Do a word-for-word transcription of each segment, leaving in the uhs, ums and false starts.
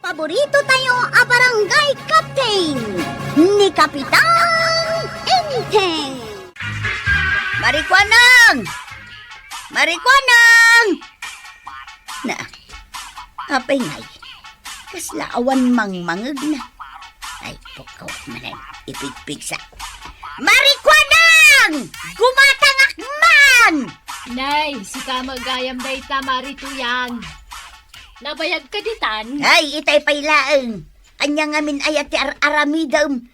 Paborito tayo a barangay captain, ni Kapitan Enteng. Marikuanang! Marikuanang! Na, apay ngay? Kasla awan mangmangegna. Ay, pukaw manen, ipigpigsa. Marikuanang! Gumatangak man! Nay, sika met gayam dayta, Mari Tuyang. Nabayag ka ditan? Ay, itay pay laeng. Ania ngamin aya ti ar-aramidem?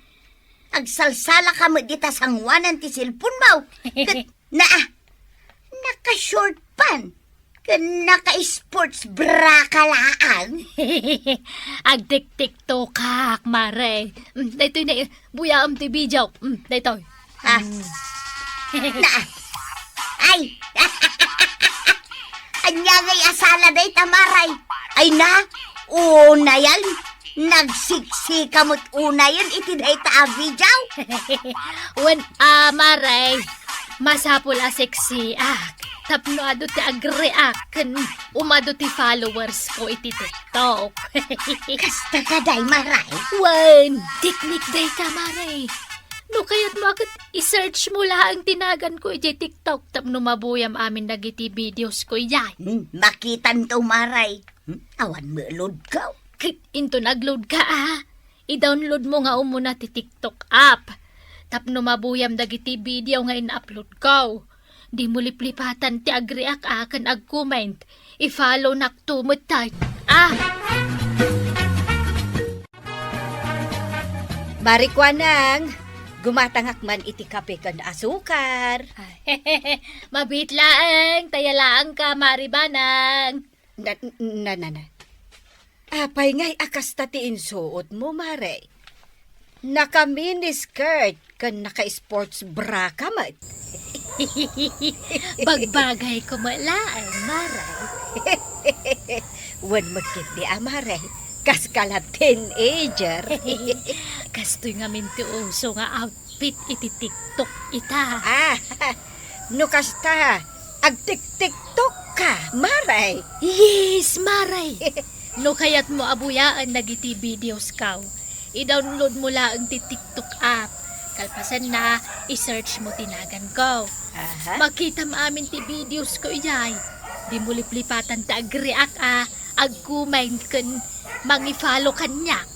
Agsalsala ka met dita sanguanan ti cellphone mo. Ket, naa, naka-short pant ken naka-sports bra ka laang. Agtik-TikTokak, Mare. Mm, daytoy na, buyaem ti video. Mm, daytoy. Ha? Mm. Na. Ay. Ania ngay a sala dayta, Maray? Ay na, unayen. Nagseksi ka met unayen iti dayta a video. Wen, a, Maray, masapul a seksiak tapno adu ti agreact ken umadu ti followers ko iti TikTok. Kasta ka, day, Maray? Wen, teknik dayta, Maray. No kayatmo a ket i-search mo laeng ti naganko idiay TikTok tapno mabuyam amin dagiti videos ko idiay. Hmm, makitanto, Maray. Hmm, awan met load ko. Ket inton nag-load ka, a, i-download mo nga umuna ti TikTok app. Tapno mabuyam dagiti video nga in-upload ko. Dimo liplipatan ti agreact a ken agcomment. I-follow nakto metten. Ah! Marikuanang, gumatangak man iti kape ken asukar. Mabiit laeng, taya laeng ka, Mari Banang. Na, na, na, na. Apay ngay a kasta ti insuot mo, Mare? Naka-mini skirt ken naka-sports bra ka met. Bagbagay ko met laeng, Mare. Wen met ketdi a, Mare. Kas ka la teenager. Kastoy ngamin ti uso nga outfit iti TikTok ita. Ah, no kasta, agtik-TikTok ka, Mare. Yes, Mare. No kayatmo a buyaen dagiti videos ko, i-download mo laeng ti TikTok app. Kalpasanna, i-search mo ti nagan ko. Aha. Makitam amin ti videos ko idiay. Dimo liplipatan ti agreact a, agcomment ken mangi-follow kaniak.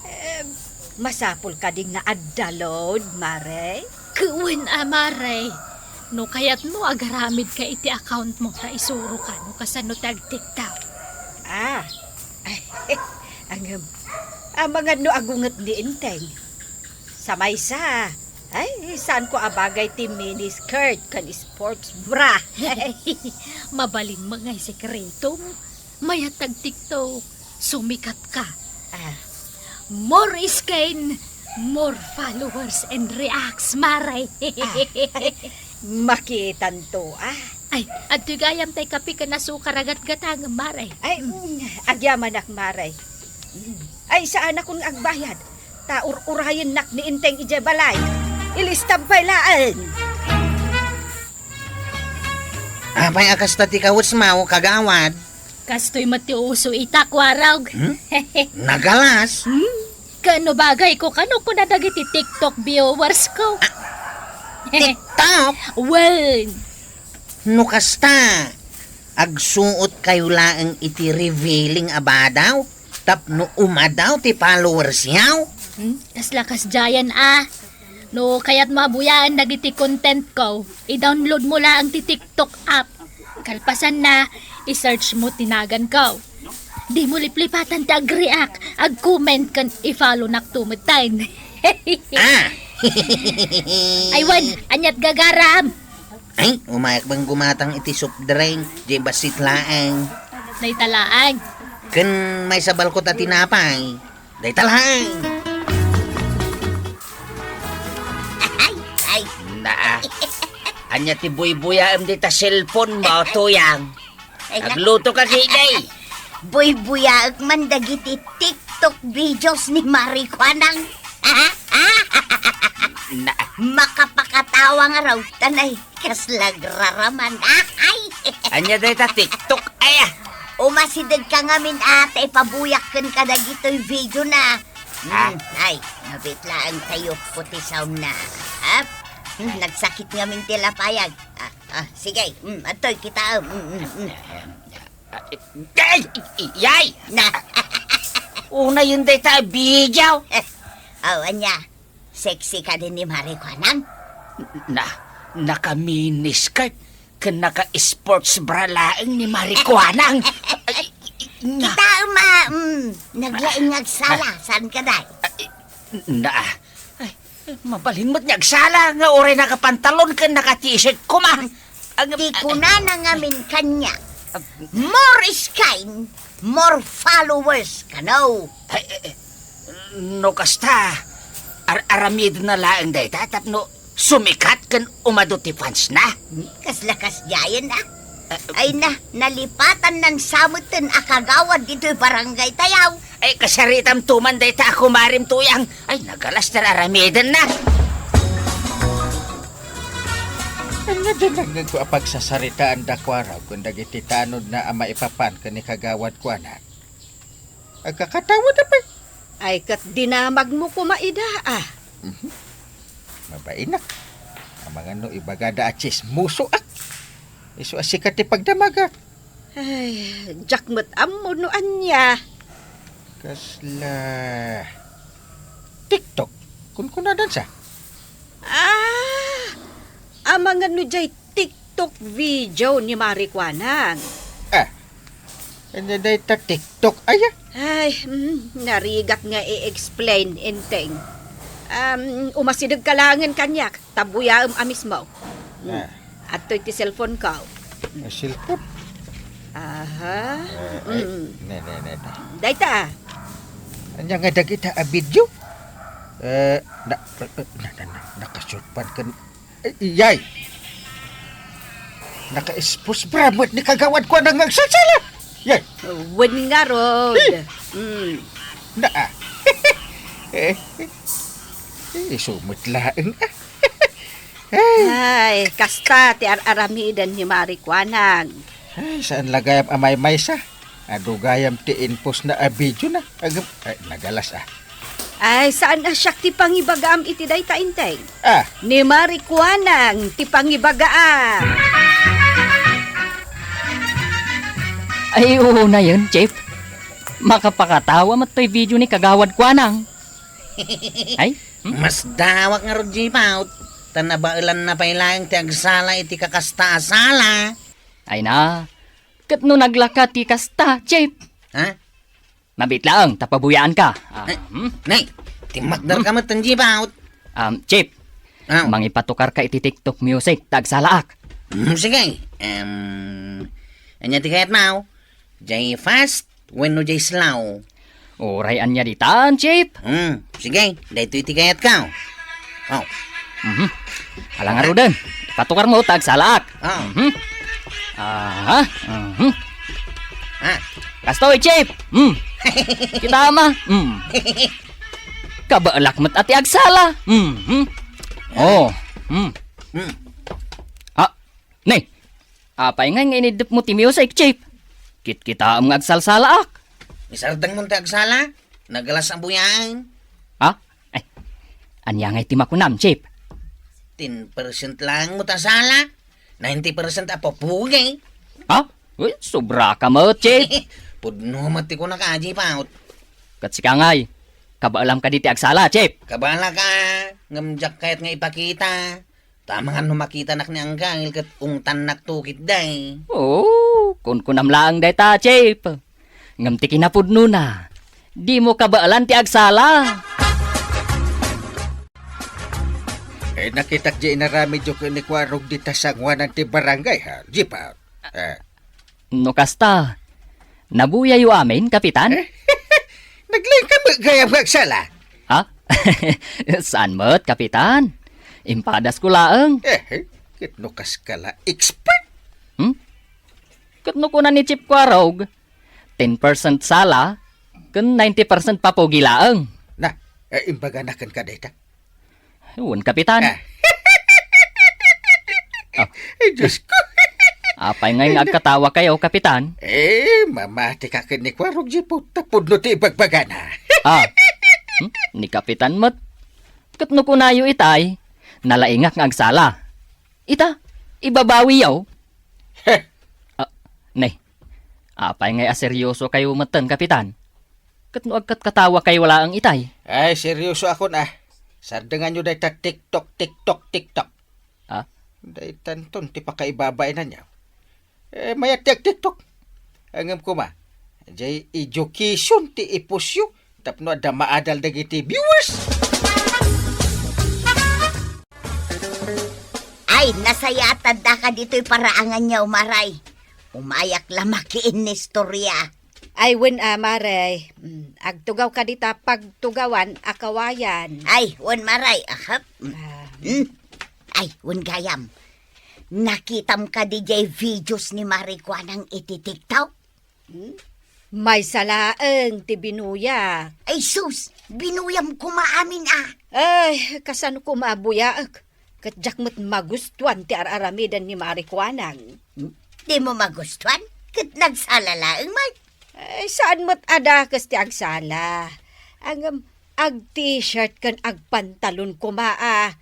Eh, masapul kadi nga adda load, Mare? Wen a, Mare. No kayatmo, agaramid ka iti account mo ta isuro ka no kasano ti agtiktaw. Ah. Ngem, amangan no agunget ni Enteng. Sa maysa, ay, saan ko a bagay ti mini skirt ken sports bra. Mabalin mo ngay sekretom. Mayat ti agtiktaw, sumikat ka. Ah. More skin, more followers and reacts, Mare. Ah. Makitanto, ah. Ay, adtoy gayam tay kape ken asukar a gatgatangem, Mare. Ay, mm, agyamanak, Mare. Mm. Ay, saanakon nga agbayad. Ta ur-urayennak ni Enteng idiay balay. Ilistam pay laeng. Apay a kasta ti kawesmo, kagawad? Kastoy met ti uso ita, Kuarog. Hmm? Nagalas? Hmm? Ken no bagay ko, kano kuna dagiti TikTok viewers ko? Ah, TikTok? Wen. No kasta, agsuot kayo laeng iti revealing a badaw tapno umadaw ti followers yaw? Hmm? Kasla kasdiayen a. No kayatmo a buyaen dagiti content ko, i-download mo laeng ti TikTok app. Kalpasanna, i-search mo ti nagan ko. Dimo liplipatan ti agreact, agcomment ken i-follow nakto metten. Ah! Ay wen, aniat gagaram? Ay, umayak bang gumatang iti soft drink, di basit laeng. Dayta laeng. Ken maysa balkot a tinapay. Dayta laeng. Ay, ay. Naa. Ania ti buybuyaem dita cellphone mo, Tuyang? Ay, na- Agluto ka, Gigay. Buybuyaek man dagiti TikTok videos ni Marikuanang. Na- Makapakatawa nga raw, tanay. Kasla agraraman. Ay! Ania dayta TikTok, aya? Umasideg ka ngamin a ta ipabuyak ken kadagitoy video na. Ah. Hmm, ay, mabit laeng tayo, puti saom na. Ha? Hmm, nagsakit ngamin ti lapayag. Ah, ah, sige. Hmm, adtoy, kitaem. Hmm, hmm, hmm. Ay, ay, ay, ay! Na. Unayen dayta a video. Oh, ania? Sexy kadi ni Mari Kuanang? Na, naka-mini skirt ken naka-sports bra laeng ni Mari Kuanang. Ay, na. Kitaem a, mm, naglaing nga agsala. Saan ka, day? Ay, na. Ay, mabalin met nga agsala nga uray nakapantalon ken naka-t-shirt koma. Ag-, Ti kunana ngamin kaniak, "More is kind, more followers," kano? Ay, eh, eh, no kasta, ar-, aramidenna laeng dayta tapno sumikat ken umadu ti fans na. Hmm, kasla kasdiayen, ah. Ah, Ay na, nalipatan nan sameten a kagawad ditoy barangay tayaw. Ay, kasaritam tuman dayta a kumarim tuyang. Ay, nagalas ta aramidenna. Ania dayta nagngegko a pagsasaritaan da Kuarog ken dagiti tanodna a maipapan ken ni Kagawad Kuanang? Agkakatawa da pay. Ay, ket dinamagmo koma ida, ah. Mhm. Mabainak. Amangan no ibagada a tsismosoak. Isu a sika ti pagdamagak. Ay, diak met ammo no ania. Kasla TikTok? Kunkunadan sa? Ah, amangan no jay TikTok video ni Mari Kuanang. Ah, ania dayta TikTok aya? Ay, mm, narigat nga i-explain, Enteng. Um, umasideg ka laengen kaniak, ta buyaem a mismo. Mm. Ah. Adtoy ti cellphone ko. Ah, cellphone? Aha. Ah, ay, Mm. ne, ne, ne, ne. Dayta, ah. Ania nga dagita a video? Eh, na, na, na, na, nakasulpan ken, eh, iyay. Naka-sports bra met ni Kagawad Kuanang nga agsalsala. Yay. Wen ngarud. Eh. Mm. Na, ah. Eh, eh, isu met laeng, ah. Ay. Ay, kasta ti ar-aramiden ni Mari Kuanang. Ay, saan la gayam a maymaysa? Adu gayam ti inpostna a video na. Agam, ay, nagalas, ah. Ay, saan a siak ti pangibagaam iti dayta, Enteng? Ah. Ni Mari Kuanang ti pangibagaam. Ay, unayen, Chief. Makapakatawa met toy video ni Kagawad Kuanang. Ay? Hmm? Masdawak ngarud, Chief, out. Ta nabaelanna pay laeng ti agsala iti kakasta a sala. Ay na, ket no naglaka ti kasta, Chief? Ha? Mabit laeng, ta pabuyaanka. Ah, Ay, hmm? Nay, timmakderka Hmm? met, Chief, out. Um, Chief, Aw. Mangipatukarka iti TikTok music, ta agsalaak. Hmm, sige. Em, ania ti kayatmo? Jay fast wenno jay slow? Uray ania ditan, Chief? Hmm, sige. Daytoy ti kayatko. Oh. Mhm. Ala ngaruden. Patukarmo ta agsalaak. Oh. Mhm. Aha. Mhm. Ah. Kastoy, Chief. Hmm. Kita ma. Hmm. Kabaelak met a ti agsala. Mhm. Oh. Hmm. Hmm. Ha? Ne, apay ngay nga iniddepmo ti music, Chief? Kitkitaem nga agsalsalaak. Isardengmo ti agsala? Nagalas a buyaen. Ha? Ay, ania ngay ti makunam, Chief? Ten percent laeng mo ta sala, ninety percent a pupugi. Ha? Uy, sobra ka met, Chief. Pudno met ti kunaka, Chief, out. Ket sika ngay, kabaelam kadi ti agsala, Chief? Kabaelak, ngem diak kayat nga ipakita. Ta amangan no makitanak ni Angkel ket ungtannakto ketdi. Oo, kunkunam laeng dayta, Chief. Ngem ti kinapudnona, dimo kabaelan ti agsala. Eh, nakitak di inaramidyo ken ni Kuarog dita sangoanan ti barangay, ha? Di ba? Eh. No kasta, nabuyayo amin, Kapitan? Naglaing ka met gayam nga agsala? Ha? Saan met, Kapitan? Impadasko laeng. Eh, ket no kas ka la expert? Hmm? Ket no kuna ni Chief Kuarog, ten percent sala, ken ninety percent papugi laeng. Na, eh, imbagana kenka dayta? Wen, Kapitan. Ah. Oh. Ay, Diyos ko. Apay ngay nga agkatawa kayo, Kapitan? Eh, mamati ka ken ni Kuarog Jipo, ta pudno ti ibagbagana. Ah, hmm? Ni Kapitan met. Ket no kunayo itay, nalaingak nga agsala. Ita, ibabawiyo. Heh. Ah, ne. Apay ngay a seryoso kayo metten, Kapitan? Ket no agkatkatawa kayo laeng itay? Ay, seryoso akon, ah. Sardenganyo dayta TikTok, TikTok, TikTok. Ah? Daytanton ti pakaibabainanyo. Eh, mayat ti ag-TikTok. Ngem koma, jay education ti ipusyo tapno adda maadal dagiti viewers. Ay, nasayaat ta addaka ditoy paraanganyo, Maray. Umayak la makiinnistorya. Ay, wen a, Maray. Mm, agtugawka dita pagtugawan a kawayan. Ay, wen, Maray. Ahap. Mm. Ah. Mm. Ay, wen gayam. Nakitam kadi jay videos ni Maray Kuanang iti TikTok? Hmm? Maysa laeng ti binuyak. Ay sus, binuyam koma amin a. Ay, kasano koma a buyaek? Ket diak met magustuan ti ar-aramiden ni Maray Kuanang. Hmm? Dimo magustuan? Ket nagsala laeng met. Ay, saan met a dakes ti agsala. Ngem, ag-t-shirt ken agpantalon koma a.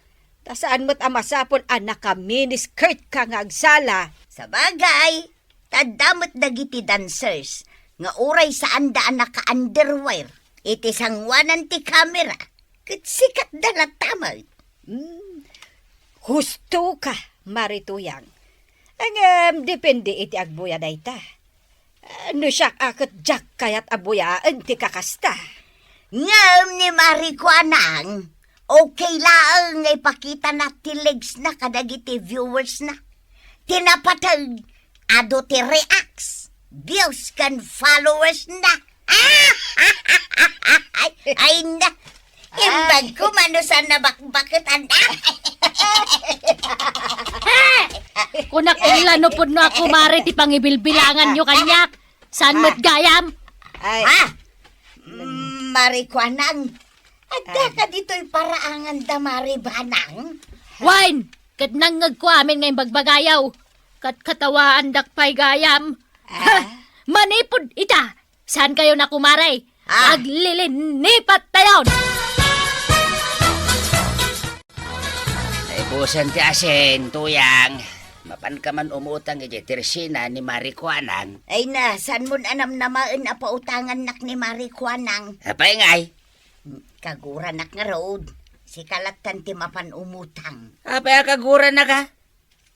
Ta saan met a masapul a naka-miniskirt ka nga agsala. Sabagay, ta adda met dagiti dancers nga uray saanda a naka-underwear iti sanguanan ti kamera, ket sikatda latta met. Hmm, husto ka, Maray Tuyang. Ngem, depende iti agbuya dayta. No siak a ket diak kayat a buyaen ti kakasta. Ngem ni Maray Kuanang, okay laeng nga ipakitana ti legs na kadagiti viewers na. Ti napateg, adu ti reacts, views, ken followers na. Ay, ay na. Imbag ko, mano saan nabakbaket, anda? Kunak ella no pudno a kumare ti pangibilbilanganyo kaniak. Saan met gayam? Ay. Ha? Mm, Maray Kuanang. Adda ka ditoy paraangan da, Maray Banang? Wen, ket nangngegko amin nga imbagbagayo. Ket katawaandak pay gayam. Ah. Ha! Manipud ita, saan kayo na kumare? Ah. Aglilinipat tayon! Naibusen ti asin, Tuyang. Mapanka man umutang idiay tersina ni Maray Kuanang. Ay na, saan mon a namnamaen a pautangannak ni Maray Kuanang? Apay ngay? Kaguranak ngarud, sika lattan ti mapan umutang. Apay a kaguranak a?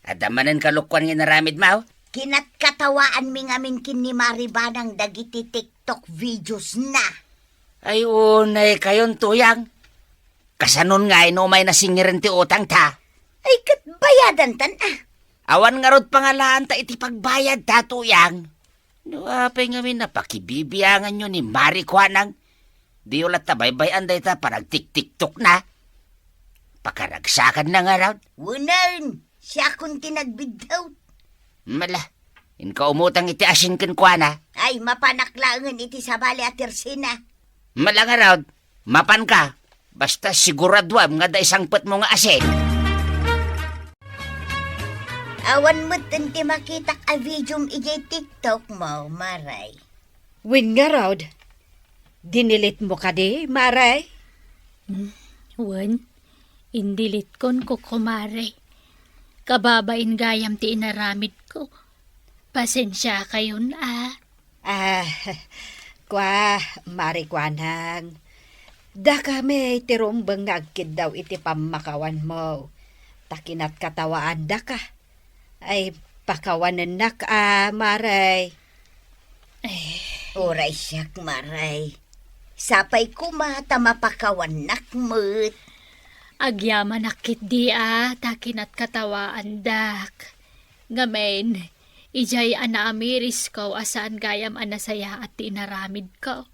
Adda manen kalokuan nga inaramidmo? Kinatkatawaanmi ngamin ken ni Maray Banang dagiti TikTok videos na. Ay, unay kayon, Tuyang. Kasanon ngay no umay nasingiren ti utangta? Ay, ket bayadantan a. Awan ngarud pangalaanta iti pagbayadta, Tuyang. No apay ngamin a pakibibianganyo ni Maray Kuanang, diyo latta baybay-an dayta panagtiktiktokna. Pakaragsakanna ngarud. Wenen, siakon ti nagbiddut. Mala, inka umutang iti asin kenkuana. Ay, mapanak laengen iti sabali a tersina. Mala ngarud, mapanka. Basta siguraduam nga adda isangpetmo nga asin. Awan metten ti makitak a videom idiay TikTok mo, Maray. Wen ngarud, dinelete mo kadi, Maray? Hmm, wen, indeletekon, kumare. Kababain gayam ti inaramidko. Pasensiakayon a. Ah, kua, Maray Kuanang. Dakami ti rumbeng nga agkiddaw iti pammakawanmo. Ta kinatkatawaandaka. Ay, pakawanennak a, Maray. Eh. Uray siak, Maray. Sapay koma ta mapakawannak met. Agyamanak ketdi a, ta kinatkatawaandak. Ngamin, idiay a naamirisko a saan gayam a nasayaat ti inaramidko.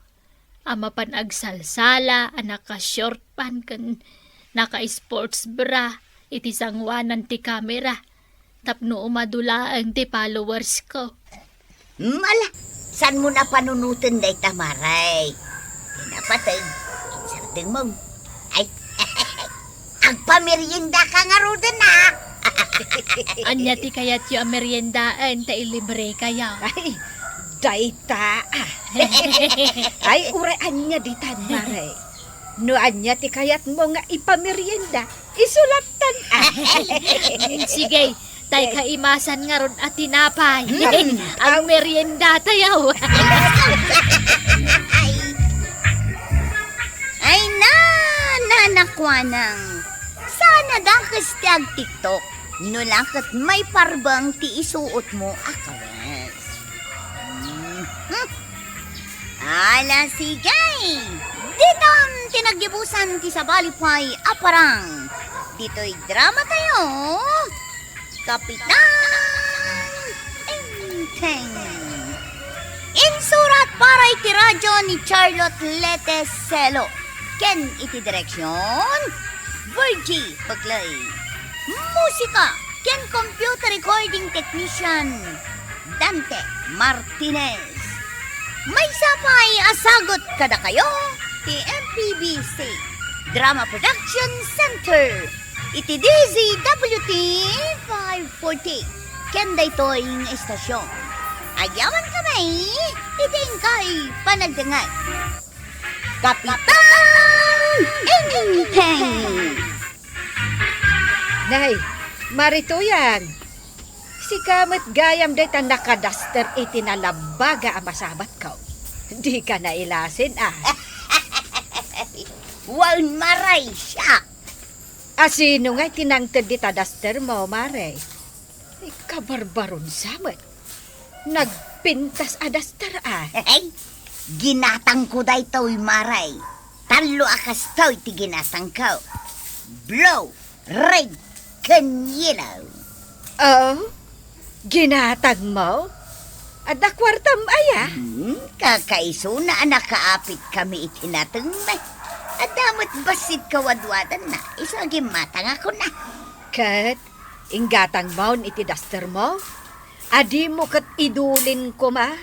A mapan agsalsala a naka-short pant ken naka-sports bra iti sanguanan ti kamera tapno umadu laeng ti followersko. Mala, saan mo na panunoten dayta, Maray? Ti napateg, insardeng mo. Ay, agpamerienda ka ngaruden a. Ania ti kayatyo a meriendaen ta ilibrekayo? Ay, dayta, ah. Ay, uray ania ditan, Mare. No ania ti kayatmo nga ipamerienda, isu lattan, ah. Sige, tay kaimasan ngarud a tinapay. Mm. Ang meriendatayo. Ay, na, nanakuanang. Saan a dakes ti agtiktok, no la ket maiparbeng ti isuotmo a kawes. Mhm. Ala, sige. Ditan ti naggibusan ti sabali pay a parang. Ditoy dramatayo, Kapitan Enteng. Insurat para iti radyo ni Charlotte Lete Celo, ken iti direksyon, Virgie Paglae. Musika ken computer recording technician, Dante Martinez. Maysa pay a sagut kadakayo ti M P B C Drama Production Center iti D Z W T five forty ken daytoy nga istasyon. Agyaman kami iti inkay panagdengngeg. Kapitan Enteng! Nay, Mare Tuyang, sika met gayam dayta nakadaster iti nalabaga a masabatko. Dika nailasin, a. Wen, Mare, siak. A, sino ngay ti nangted dita dastermo, Mare? Ay, kabarbarun sa met. Nagpintas a daster, a. Ay, ginatangko daytoy, Mare. Tallo a kastoy ti ginatangko. Blue, red, ken yellow. Oh, ginatangmo? Adda kuartam aya? Hmm, kakaisuna a nakaapit kami iti natengmi. Adda met bassit kawadwadanna, isu a gimmatangakon, a. Ket inggatangmon iti dastermo? A dimo ket idulin koma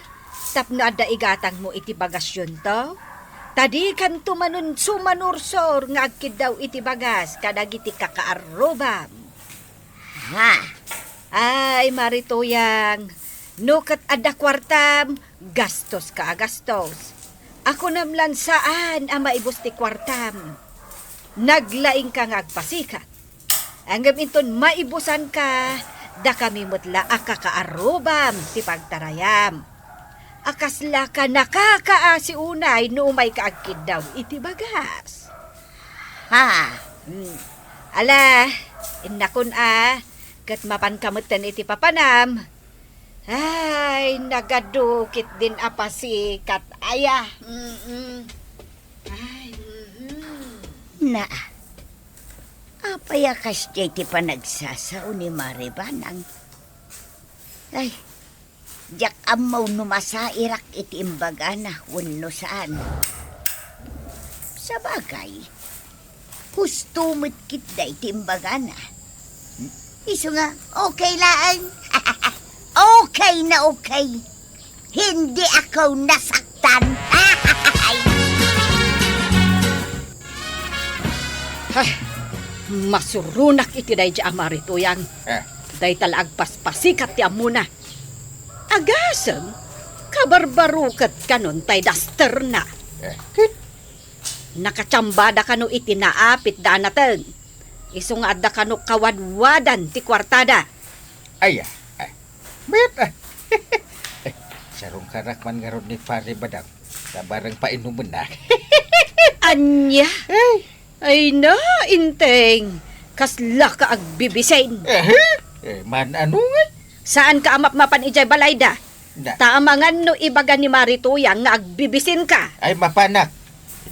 tapno adda igatangmo iti bagasyonto? Ta dikanto manen sumanursor nga agkiddaw iti bagas kadagiti kakaarrubam. Ha? Ay, Mare Tuyang, no ket adda kuartam, gastoska a gastos. A kunam lan saan a maibus ti kuartam. Naglaingka nga agpasikat. Ngem inton maibusanka, dakami met la a kakaarrubam ti pagtarayam. A kaslaka nakakaasi unay no umayka agkiddaw iti bagas. Ha? Hmm. Ala, innakon a, ket mapanka metten iti papanam. Ay, nagadu ketdin a pasikat aya. Mm-mm. Ay, mhm. Naa, apay a kasdiay ti panagsasao ni Mare Banang? Ay, diak ammo no masairak iti imbagana wenno saan. Sabagay, husto met ketdi ti imbagana. Isu nga, okay laeng. Okay na okay. Hindi ako nasaktan. Ay, masuronak iti daydi a Mare Tuyang. Eh. Dayta la agpaspasikat ti ammona. Agasem, kabarbaroket kanon tay dasterna. Eh, ket? Nakachambada kano iti naapit da a nateng. Isu nga adda kano kawadwadan ti kuartada. Aya, ah, met, ah. Eh, sarungkarak man ngarud ni Pare Badang. Ta bareng painumenna. Ania? Ay. Ay na, Enteng. Kaslaka agbibisin. Eh, eh, man-ano ngay? Saanka a mapmapan idiay balayda? Na. Ta amangan no ibaga ni Mare Tuyang nga agbibisinka. Ay, mapanak.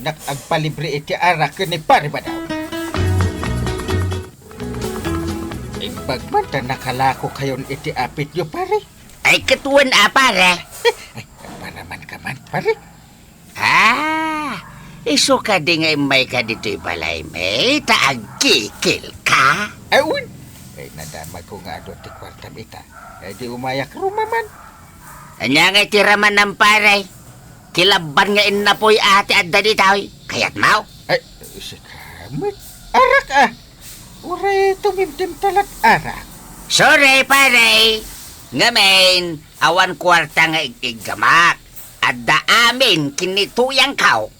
Innak agpalibre iti arak ken ni Pare Badaw. Imbag man ta nakalakokayon iti apityo, pare. Ay, ket wen a, pare. Ay, agpanamanka man, pare. Ah, isu kadi nga immayka ditoy balaymi ta agkikilka? Ay, wen. Ay, nadamagko nga adu ti kuartam ita. Ay, di umayak rumaman. Ania ngay ti ramanam, pare? Kilabban nga innapoy a ti adda ditoy. Kayatmo? Ay, sika met. Arak, a. Uray tumimtim ta lat arak. Sorry, pare. Ngamin, awan kuarta nga ig-iggamak. Adda amin ken ni Tuyangko.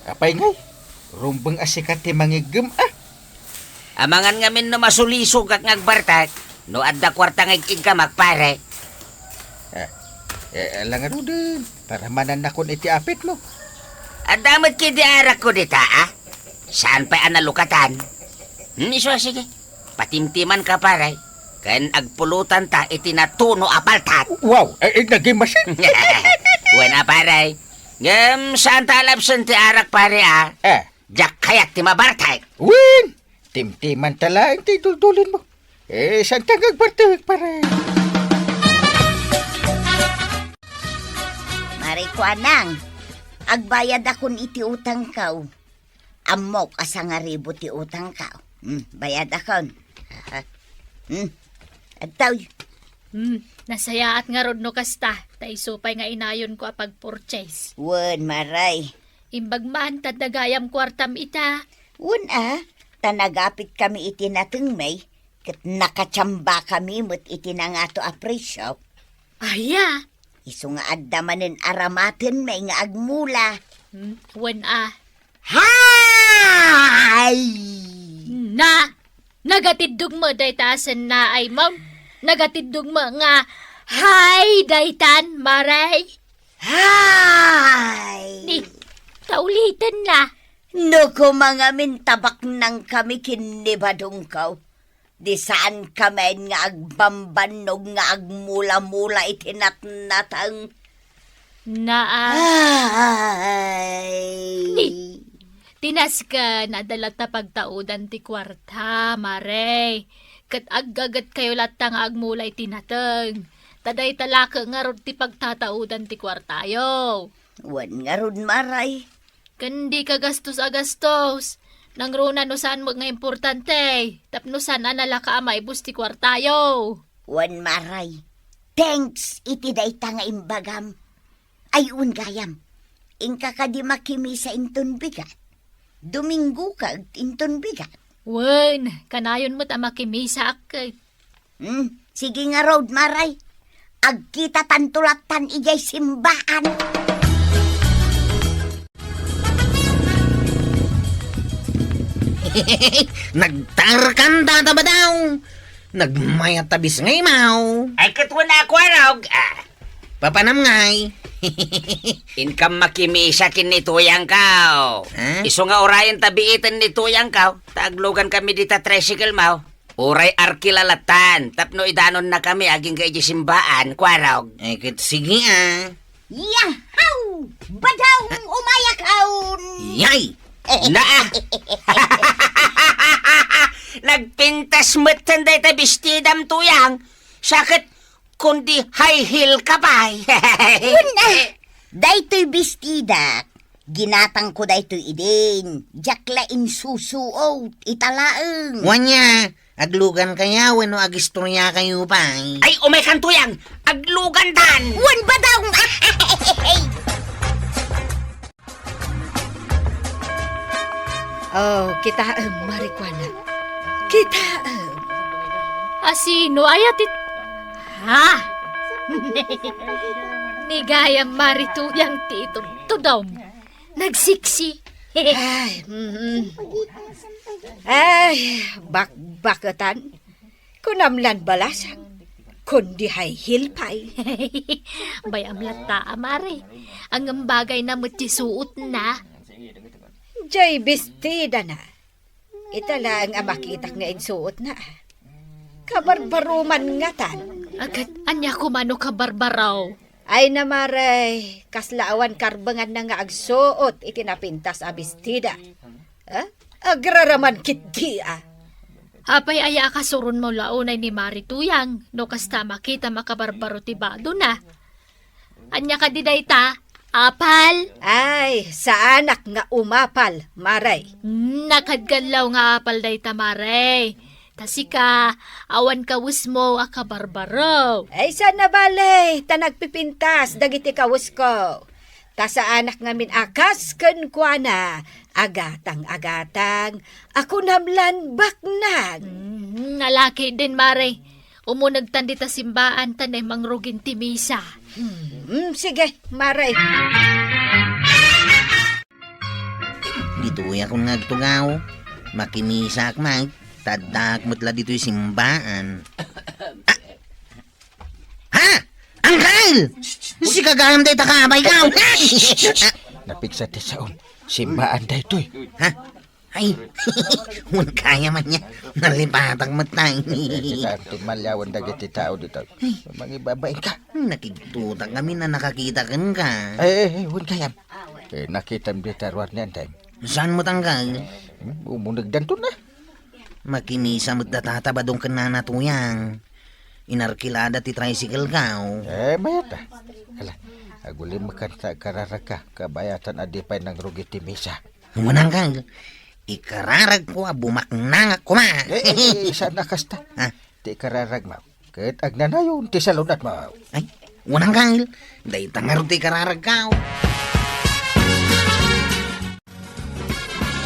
Apay ngay? Rumbeng a sika ti mangiggem, a? Amangan ngamin no masulisogak nga agbartek, no adda kuarta nga ig-iggamak, pare. Ah, eh, ala ngaruden, paramanannakon iti apitmo. Adda met kadi arakko dita, a? Saan pay a nalukatan? Hmm, isu a, sige. Patimtimanka, pare. Ken agpulotanta iti natuno a paltat. Wow, eh, eh, naging masin. Wen a, pare. Ngem, saanta a labsen ti arak, pare, a? Eh. Diak kayat ti mabartek. Wen, timtimanta laeng ti duldulinmo. Eh, saanta nga agbartek, pare? Mari Kuanang, agbayadakon iti utangko. Ammok a sangaribu ti utangko. Hmm, bayadakon. Hmm, adtoy. Hmm, nasayaat ngarud no kasta, ta isu pay nga inayonko a pag-purchase. Wen, Mari. Imbag man, ta adda gayam kuartam ita. Wen a, ta nagapitkami iti natengmi, ket nakatiambakami met iti nangato a presio. Aya? Isu nga adda manen aramatenmi nga agmula. Hmm, wen a. Hay! Na, nagatiddog met dayta a sennaaymo. Nagatiddog met nga, hay, daytan, Mari. Hay! Ni, ta ulitenna. No koma ngamin ta baknangkami ken ni badongko, di saankami nga agbambannog nga agmula-mula iti natnateng. Naa. Ay. Ni, ti nasken, adda latta pagtaudan ti kuarta, Mari. Ket aggagetkayo latta nga agmula iti nateng. Ta dayta la ket ngarud ti pagtataudan ti kuartayo. Wen ngarud, Mari. Ken dika gastos a gastos. Nangruna no saan met nga importante, tapno saan a nalaka a maibus ti kuartayo. Wen, Mari, thanks iti dayta nga imbagam. Ay, wen gayam, inka kadi makimisa inton bigat? Dominggo ket inton bigat? Wen, kanayon met a makimisaak ket. Hmm, sige ngarud, Mari. Agkitatanto lattan idiay simbaan. Nagtarkan, Tata Badaw. Nagmayat ta bisngay, maw. Ay, ket wen a, Kuarog. Ah. Papanam ngay. Inkam makimisa ken ni Tuyangko. Ha? Isu nga urayen ta biiten ni Tuyangko, ta aglugan kami dita tricycle, maw. Uray arkila lattan, tapno idanonnakami agingga idiay simbaan, Kuarog. Eh, ket sige, a. Yahaw! Badaw, umayakon! Yay! Naa! Nagpintas metten dayta bestidam, Tuyang. Siak ket kundi high heel ka pay. Wen a, daytoy bestidak. Ginatangko daytoy idin. Diak la insusuot. Ita laeng. Wen a, aglugankayo wenno agistoriakayo pay? Ay, umaykan, Tuyang. Aglugantan. Wen, Badaw. Oh, kitaem, Mari Kuana. Kitaem. A sino aya ti, ha? Ni gayam Mari Tuyang ti itudtudom. Nagsiksi. Ay, mm. Ay, bakbaketan. Kunam lan balasang, kundi high heel pay. Bay-am latta a, Mari. Ngem bagayna met ti suotna. Jay bestidana. Ita laeng a makitak nga insuotna. Kabarbaro man ngatan. Agat, ania koma no kabarbaro? Ay na, Mari, kasla awan karbenganna nga agsuot iti napintas a bestida. Ha? Agraraman ketdi a. Apay aya a kasuronmo la unay ni Mari Tuyang, no kasta a makita a kabarbaro ti badona? Ania kadi dayta? Apal? Ay, saanak nga umapal, Mari. Hmm, nakadgallaw nga apal dayta, Mari. Ta sika, awan kawesmo a kabarbaro. Ay, saan a bale, ta nagpipintas dagiti kawesko. Ta saanak ngamin a kas kenkuana, agatang-agatang, a kunam lan baknang. Hmm, nalaki din, Mari. Umunegtan dita simbaan ta ne mangrugin ti misa. Hmm, sige, Mare. Ditoyak nga agtugaw. Makimisaak met, ta addaak met la ditoy simbaan. Ah! Ha? Angkel! Sika gayam dayta kabayko! Napigsa ti saom. Simbaan daytoy. Ha? Ay, wen gayam ania. Nalipatak met tayo. Kita ti malyawan dagiti tao dito. Mangibabain ka. Nakigtutak kami na nakakita kenka. Ay, ay, ay, wen gayam. Eh, nakitam dita ruar ni Antay. Saan met, Angkel? Hmm, umunegdanto na. Makimisa met data ta Badong ken Nana Tuyang. Inarkilada ti tricycle ko. Eh, mayat a. Ala, agulim kanta kararagka, kabayatan a di pay nangrugi ti misa. Wen, Angkel, ikararagko a bumaknangak koma. Eh, eh, eh, saan a kasta? Ha? Ti ikararagmo. Ket agnanayon ti salunatmo. Ay, wen, Angkel, dayta ngarud ti ikararagko.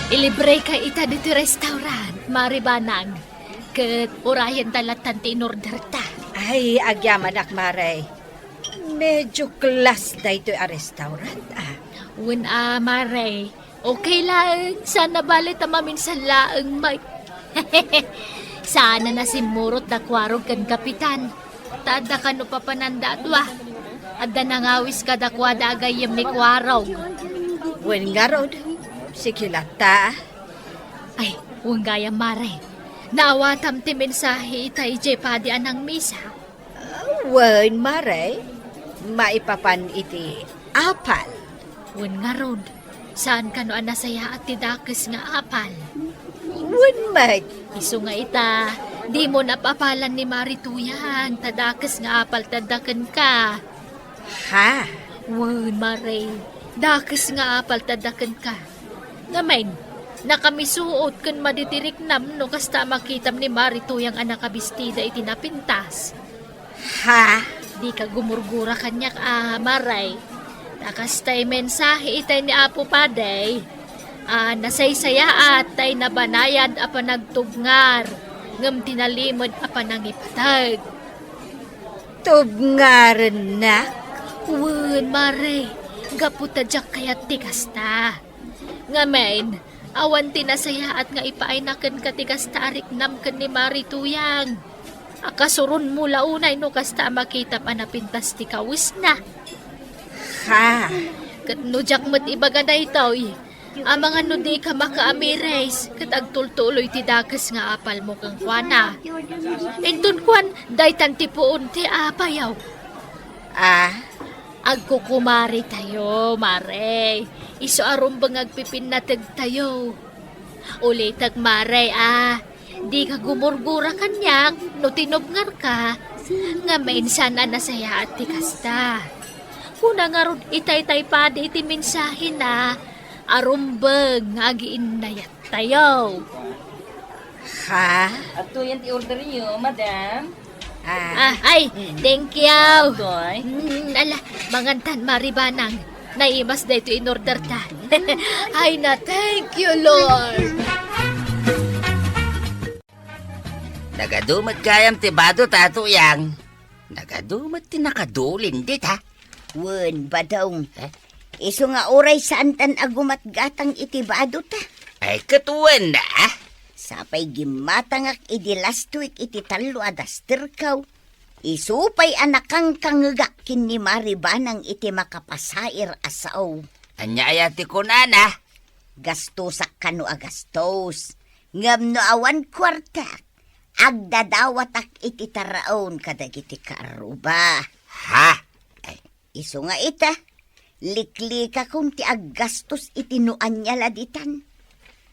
Ilibreka ita ditoy restaurant, Mare Banang. Ket urayenta lattan ti inorderta. Ay, agyamanak, Mare. Medyo class daytoy a restaurant, ah. Wen a, Mare. Okay laeng, saan a bale ta maminsan laeng, Mike. Saan a nasimmurot da Kuarog ken Kapitan. Ta adda kano papananda a dua. Adda nangawis kadakuada a gayyem ni Kuarog. Wen ngarud, sige latta. Ay, wen gayam, Mare. Naawatam ti mensahe ita idiay padi a nangmisa. Wen, Mare, maipapan iti apal. Wen ngarud, saan kano a nasayaat ti dakes nga apal? Wen met. Isu nga ita, dimo nap-apalan ni Mare Tuyang, ta dakes nga apal ti adda kenka. Ha? Wen, Mare, dakes nga apal ti adda kenka. Ngamin, nakamisuot ken madi ti riknam no kasta a makitam ni Mare Tuyang a nakabistida iti napintas. Ha? Dika gumurgura kaniak a, Mare. Ta kastay mensahe itay ni Apo Padi a nasaysayaat tay nabanayad a panagtubngar ngem ti nalimed a panangipateg. Tubngarennak? Wen, Mare, gapu ta diak kayat ti kasta. Ngamin, awan ti nasayaat nga ipaayna kenka ti kasta a riknam ken ni Mare Tuyang. Akasuronmo la unay no kasta a makitam a napintas ti kawesna. Ha? Ket no diak met ibaga daytoy, amangan no dika makaamiris ket agtultuloy ti dakes nga apalmo kenkuana. Inton kuan, daytan ti puon ti apayo. Ah? Agkukumaritayo, Mare. Isu a rumbeng agpipinnategtayo. Ulitek, Mare, a, dika gumurgura kaniak no tinubngarka, ngamin saan a nasayaat ti kasta. Kuna ngarud itay tay padi iti mensahena a rumbeng nga agiinnayattayo. Ha? Adtoyen ti orderyo, madam. Ah. Ah, ay, mm, thank you. Toy? Mm, ala, mangantan, Mare Banang. Naimas daytoy in order ta. Ay na, thank you, Lord. Nagadu met gayam ti bado ta, Tuyang. Nagadu met ti nakadulin dita. Wen, Badong. Eh? Isu nga uray saantan a gumatgatang iti badota. Ay, ket wen, a? Sapay gimmatangak idi last week iti tallo a dasterko. Isu pay a nakangkangegak ken ni Mare Banang iti makapasair a sao. Ania aya ti kunana? Gastosak kano a gastos. Ngem no awan kuartak, agdadawatak iti taraon kadagiti kaarruba. Ha? Ay, isu nga ita, liklikakon ti aggastos iti no ania la ditan.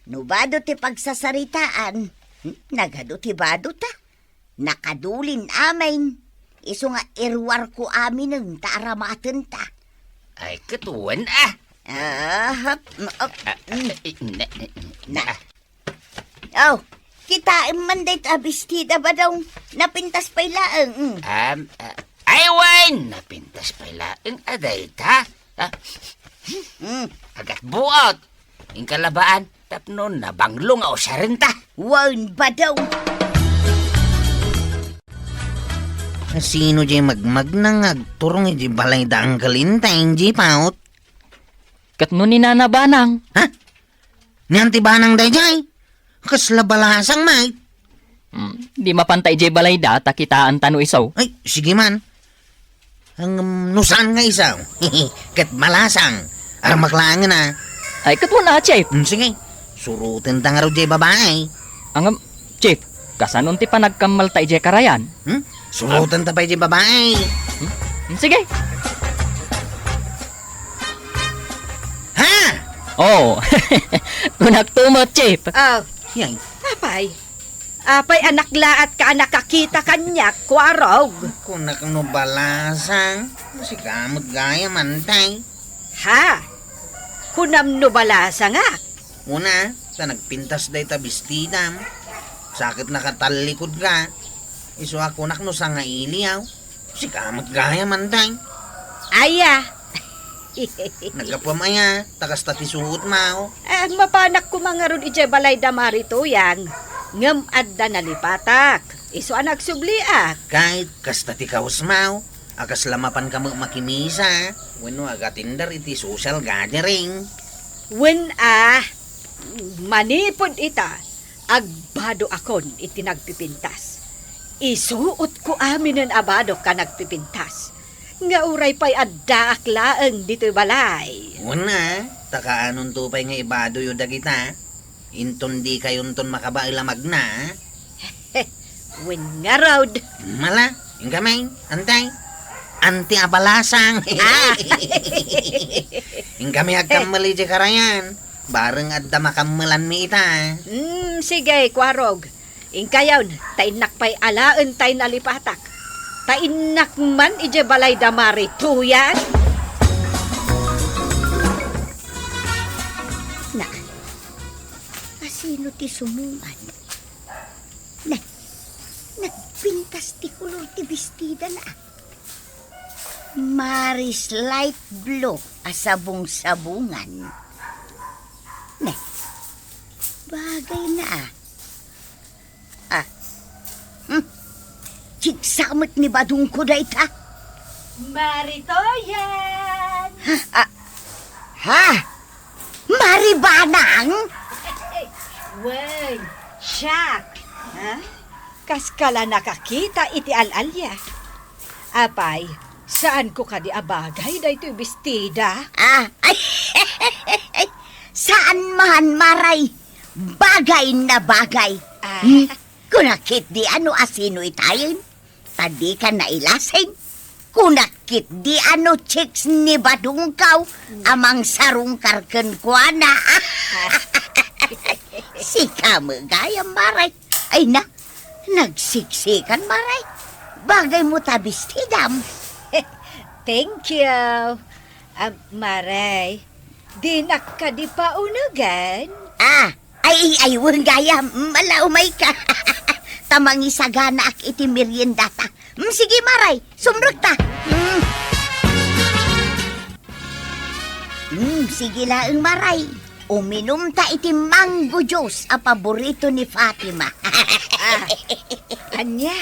No bado ti pagsasaritaan, hmm, nagadu ti badota. Nakadulin amin. Isu nga iruarko aminen ta aramatenta. Ay, ket wen, a. Ah, hap, mm, op, ah, mm. Eh, ne, ne, ne, na. Ah. Oh, kitaem man dayta a bestida, Badong. Napintas pay laeng, mm. Um, ah, ay, wen, napintas pay laeng a dayta. Ah. Mm. Agatbuot. Inka labaan, tapno nabanglo nga usarenta. Wen, Badong. Asino jay magmagna nga agturong iti balay da Uncle Inteng, Jeep, a? Ket no ni Nana Banang? Ha? Ni Auntie Banang dayjay? Kasla balasang, Mike. Hmm, di mapanta idiay balay da, ta kitaanta no isu. Ay, sige man. Ang, um, no saan nga isu? Ket balasang. Armak laengen a. Ay, ket wen a, Chief. Hmm, sige. Surotenta ngarud jay babai. Ang, um, Chief, kasano ti panagkammalta idiay karayan? Hmm? Surotenta pay jay babai. Hmm? Hmm, sige. Ha? Oh. Kunak to met, Chief. Oh. Yay. Apay. Apay, anak laat ka a nakakita kaniak, Kuarog. Kunak no balasang. Sika met gayam, Antay. Ha? Kunam no balasangak? Wen a, ta nagpintas dayta bestidam. Sa ket nakatallikod ka. Isu a kunak no sangaili, aw. Sika met gayam, Antay. Aya. Naggapuam aya, ta kasta ti suotmo. Eh, mapanak koma ngarud idiay balay da Mari Tuyang. Ngem adda nalipatak. Isu a nagsubliak. Ket kasta ti kawesmo, a kasla mapanka met makimisa wenno agatindar iti social gathering. Wen a, manipud ita, agbadoakon iti nagpipintas. Isuotko aminen a badok a nagpipintas. Nga uray pay addaak laeng ditoy balay. Wen a, ta kaanonto pay nga ibadoyo dagita? Inton dikayonton makabael a magna? Wen ngarud. Mala, inkami, Antay. Anti a balasang. Ah. Inkami agkammal idiay karayan. Bareng adda makammalanmi ita. Hmm, sige, Kuarog. Inkayon, ta innak pay alaen tay nalipatak. Ta innak man idiay balay da Mari Tuyang. Na, asino ti sumungan? Ne, nagpintas ti kolor ti bestidana. Maris light blue a sabong-sabongan. Ne, bagayna a. Ah. Hmm. Chiksa met ni badongko dayta. Mari Tuyang! Ha? Ah. Ha? Mari Banang? Wen, siak. Ha? Kaskala nakakita iti al-alia. Apay, saanko kadi a bagay daytoy bestida? Ah, ay, saan man, Maray. Bagay na bagay. Ah. Hmm? Kunak ketdi a no asino itayen. Ta dika nailasing. Kunak ketdi a no chicks ni badongko a mangsarungkar kenkuana. Sika met gayam, Maray. Ay na, nagsiksikan, Maray. Bagaymo ta bestidam. Thank you. Ah, Maray, dinak kadi paunegen? Ah, ay, ay, wen gayam, mala umayka. Ta mangisaganaak iti meriendata. Mm, sige, Maray, sumrekta. Mm. Mm, sige laeng, Maray. Uminumta iti mango juice a paborito ni Fatima. Ah, ania?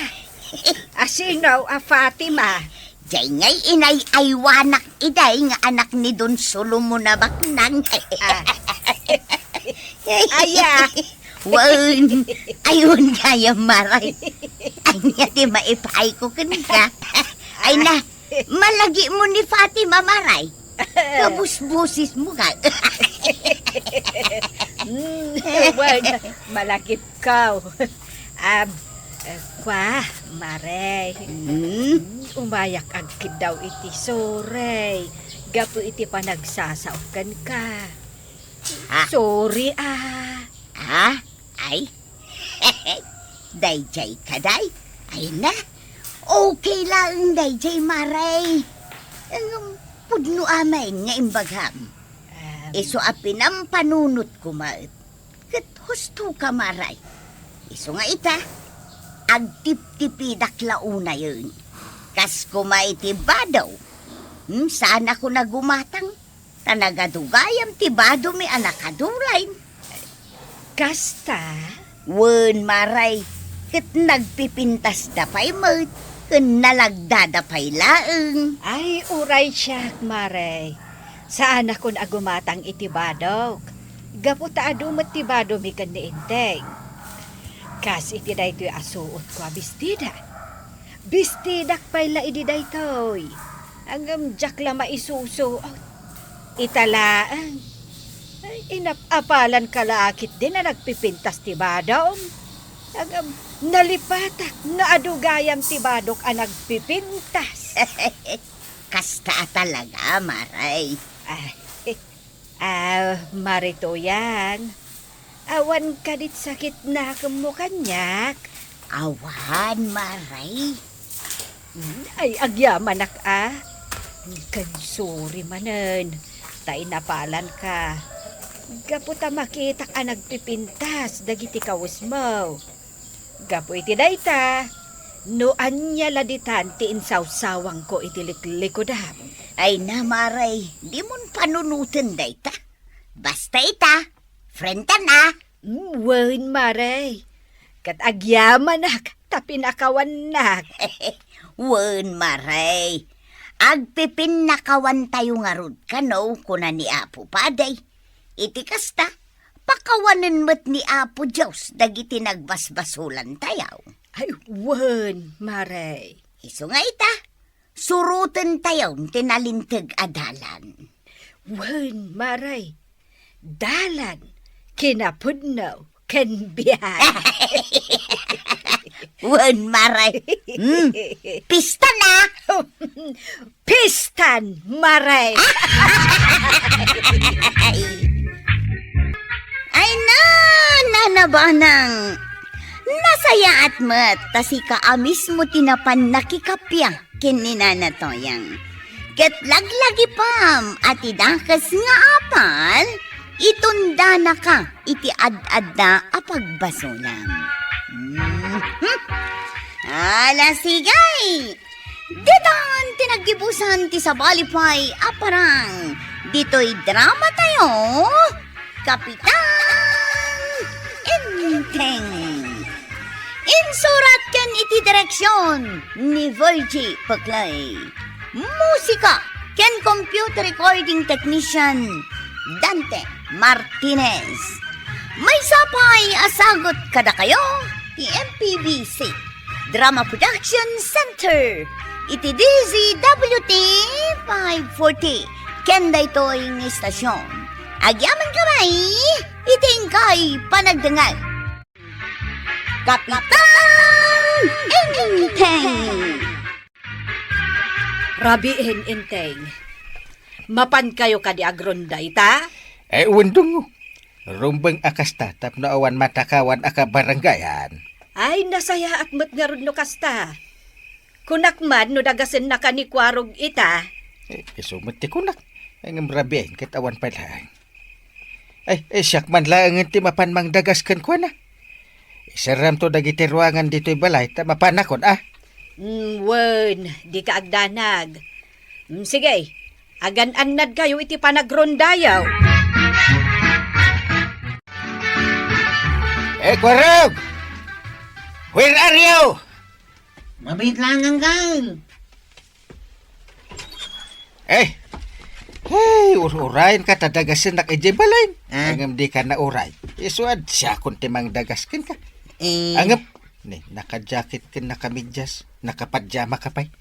Asino a Fatima? Jay ngay inay-aywanak iday nga anak ni Don Solomon a baknang. Ah. Aya. Wen, ay, wen gayam, Maray. Ania ti maipayko kenka? Ay na, malagipmo ni Fatima, Maray. Kabusbosesmo ka. Mm, wen, malagipko. Am, eh, kwa, Maray. Hmm? Umayak agkiddaw iti sorry. Gapu iti panagsasaok kenka. Ah. Sorry, ah. Ah? Ay? Dayjay ka, day? Ay na. Okay laeng dayjay, Maray. Ngem pudno amin nga imbagam. Em. Isu a pinampanunotko met. Ket hustoka, Maray. Isu nga ita, agtiptipidak la unayen. Kas koma iti bado. Hmm, saanakon a gumatang, ta nagadu gayam ti badomi a nakadulayn. Kasta? Wen, Maray, ket nagpipintasda pay met. ken nalagdada pay laeng. Ay, uray siak, Mare. Saanakon a gumatang iti badok. Gapu ta adu met ti badomi ken ni Enteng. Kas iti daytoy a suotko a bestida. Bestidak pay la idi daytoy. Ngem diak la maisusuot. Ita laeng. Ay, inap-apalanka la ketdin a nagpipintas ti badom. Ngem nalipatak nga adu gayam ti badok a nagpipintas. Kasta a talaga, Mare. Ah, ah, Mare Tuyang. Awan kadit sakit nakemmo kaniak? Awan, Mare. Mm, ay, agyamanak a. Ken sorry manen, ta inapalanka. Gapu ta makitak a nagpipintas dagiti kawesmo. Gapu iti dayta, no ania la ditan ti insawsawangko iti liklikudam. Ay na, Mare, dimon panunoten dayta. Basta ita, friend tan a. Mm, wen, Mare. Ket agyamanak ta pinakawannak. Wen, Mare. Agpipinnakawantayo ngarud kano, kuna ni Apo Padi. Iti kasta, pakawanen met ni Apo Dios dagiti nagbasbasolantayo. Ay, wen, Mare. Isu nga ita, surotentayo ti nalinteg a dalan. Wen, Mare. Dalan, kinapudno, ken biag. Wen, Mare. Hmm. Pista na. Pistan, Mare. Ay na, Nana Banang. Nasayaat met ta sika a mismo ti napan nakikappia ken ni Nana Toyang. Ket laglagipem a ti dakes nga apal, itundanaka iti ad-adda a pagbasolam. Mhm. Ala, sige! Ditan ti naggibusan ti sabali pay a parang ditoy drama tayo, Kapitan Enteng. Insurat ken iti direksyon ni Virgie Peclay. Musika ken computer recording technician Dante Martinez. Maysa pay a sagut kadakayo ti M P B C Drama Production Center iti D Z W T five forty ken daytoy nga istasyon. Agyamankami iti inkay panagdengngeg. Kapitan Enteng. Rabiin, Enteng. Mapankayo kadi agrunda ita? Eh, wen, Dungo. Rumbeng a kasta tapno awan matakawan a kabarangayan. Ay, nasayaat met ngarud no kasta. Kunak man no dagasennaka ni Kuarog ita. Eh, isu met ti kunak. Ay, ngem rabiin ket awan pay laeng. Ay, eh, siak man laengen ti mapan mangdagas kenkuana. Iserramto dagiti ruangan ditoy balay ta mapanakon, a? Mm, wen, dika agdanag. Mm, sige, agan-annadkayo iti panagrondayo. Eh, Kuarog! Where are you? Mabiit lang, Uncle. Eh, hey, ur-urayenka ta dagasennak idiay balay. Ah? Ngem dika nauray. Isu a siakon ti mangdagas kenka. Eh. Ngem, ni, naka-jacket ken naka-medyas, naka-pajama ka pay.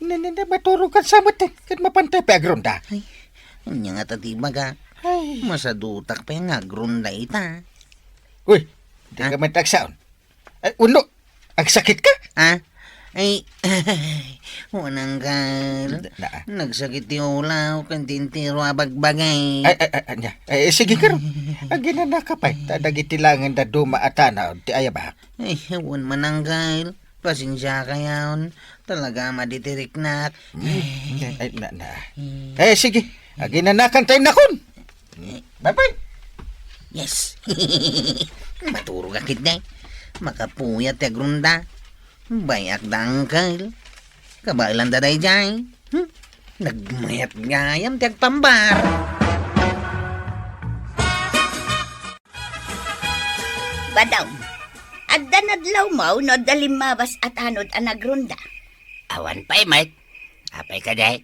Ni, ni, ni, maturogkan sa met, ket mapantay pay agrunda. Ay, ania ngata ti ibaga? Ay. Masadutak pay nga agrunda ita. Uy, dika met agsaon. Ay, uno, agsakitka? Ah? Ay, wen, Uncle. Na, na. Nagsakit ti ulaw, ken ti entero a bagbagay. Ay, ay, ay, ania? Ay, sige, karon. Aginanaka pay, ta dagiti laeng dadduma a tanaw ti ayabak. Ay, wen man, Uncle. Pasensiakayon. Talaga, madi ti riknak. Hmm, ay, na, na. Hmm. Eh, sige. Aginanakan tayo nakon. Bye-bye. Yes. Maturog a ketdi. Makapuyat ti agrunda. Bay-ak da, Uncle. Kabaelan da daydiay. Hmm? Nagmayat gayam ti agpambar. Badam, adda nadlawmo no adda limmabas a tanod a nagrunda? Awan pay met. Apay kadi?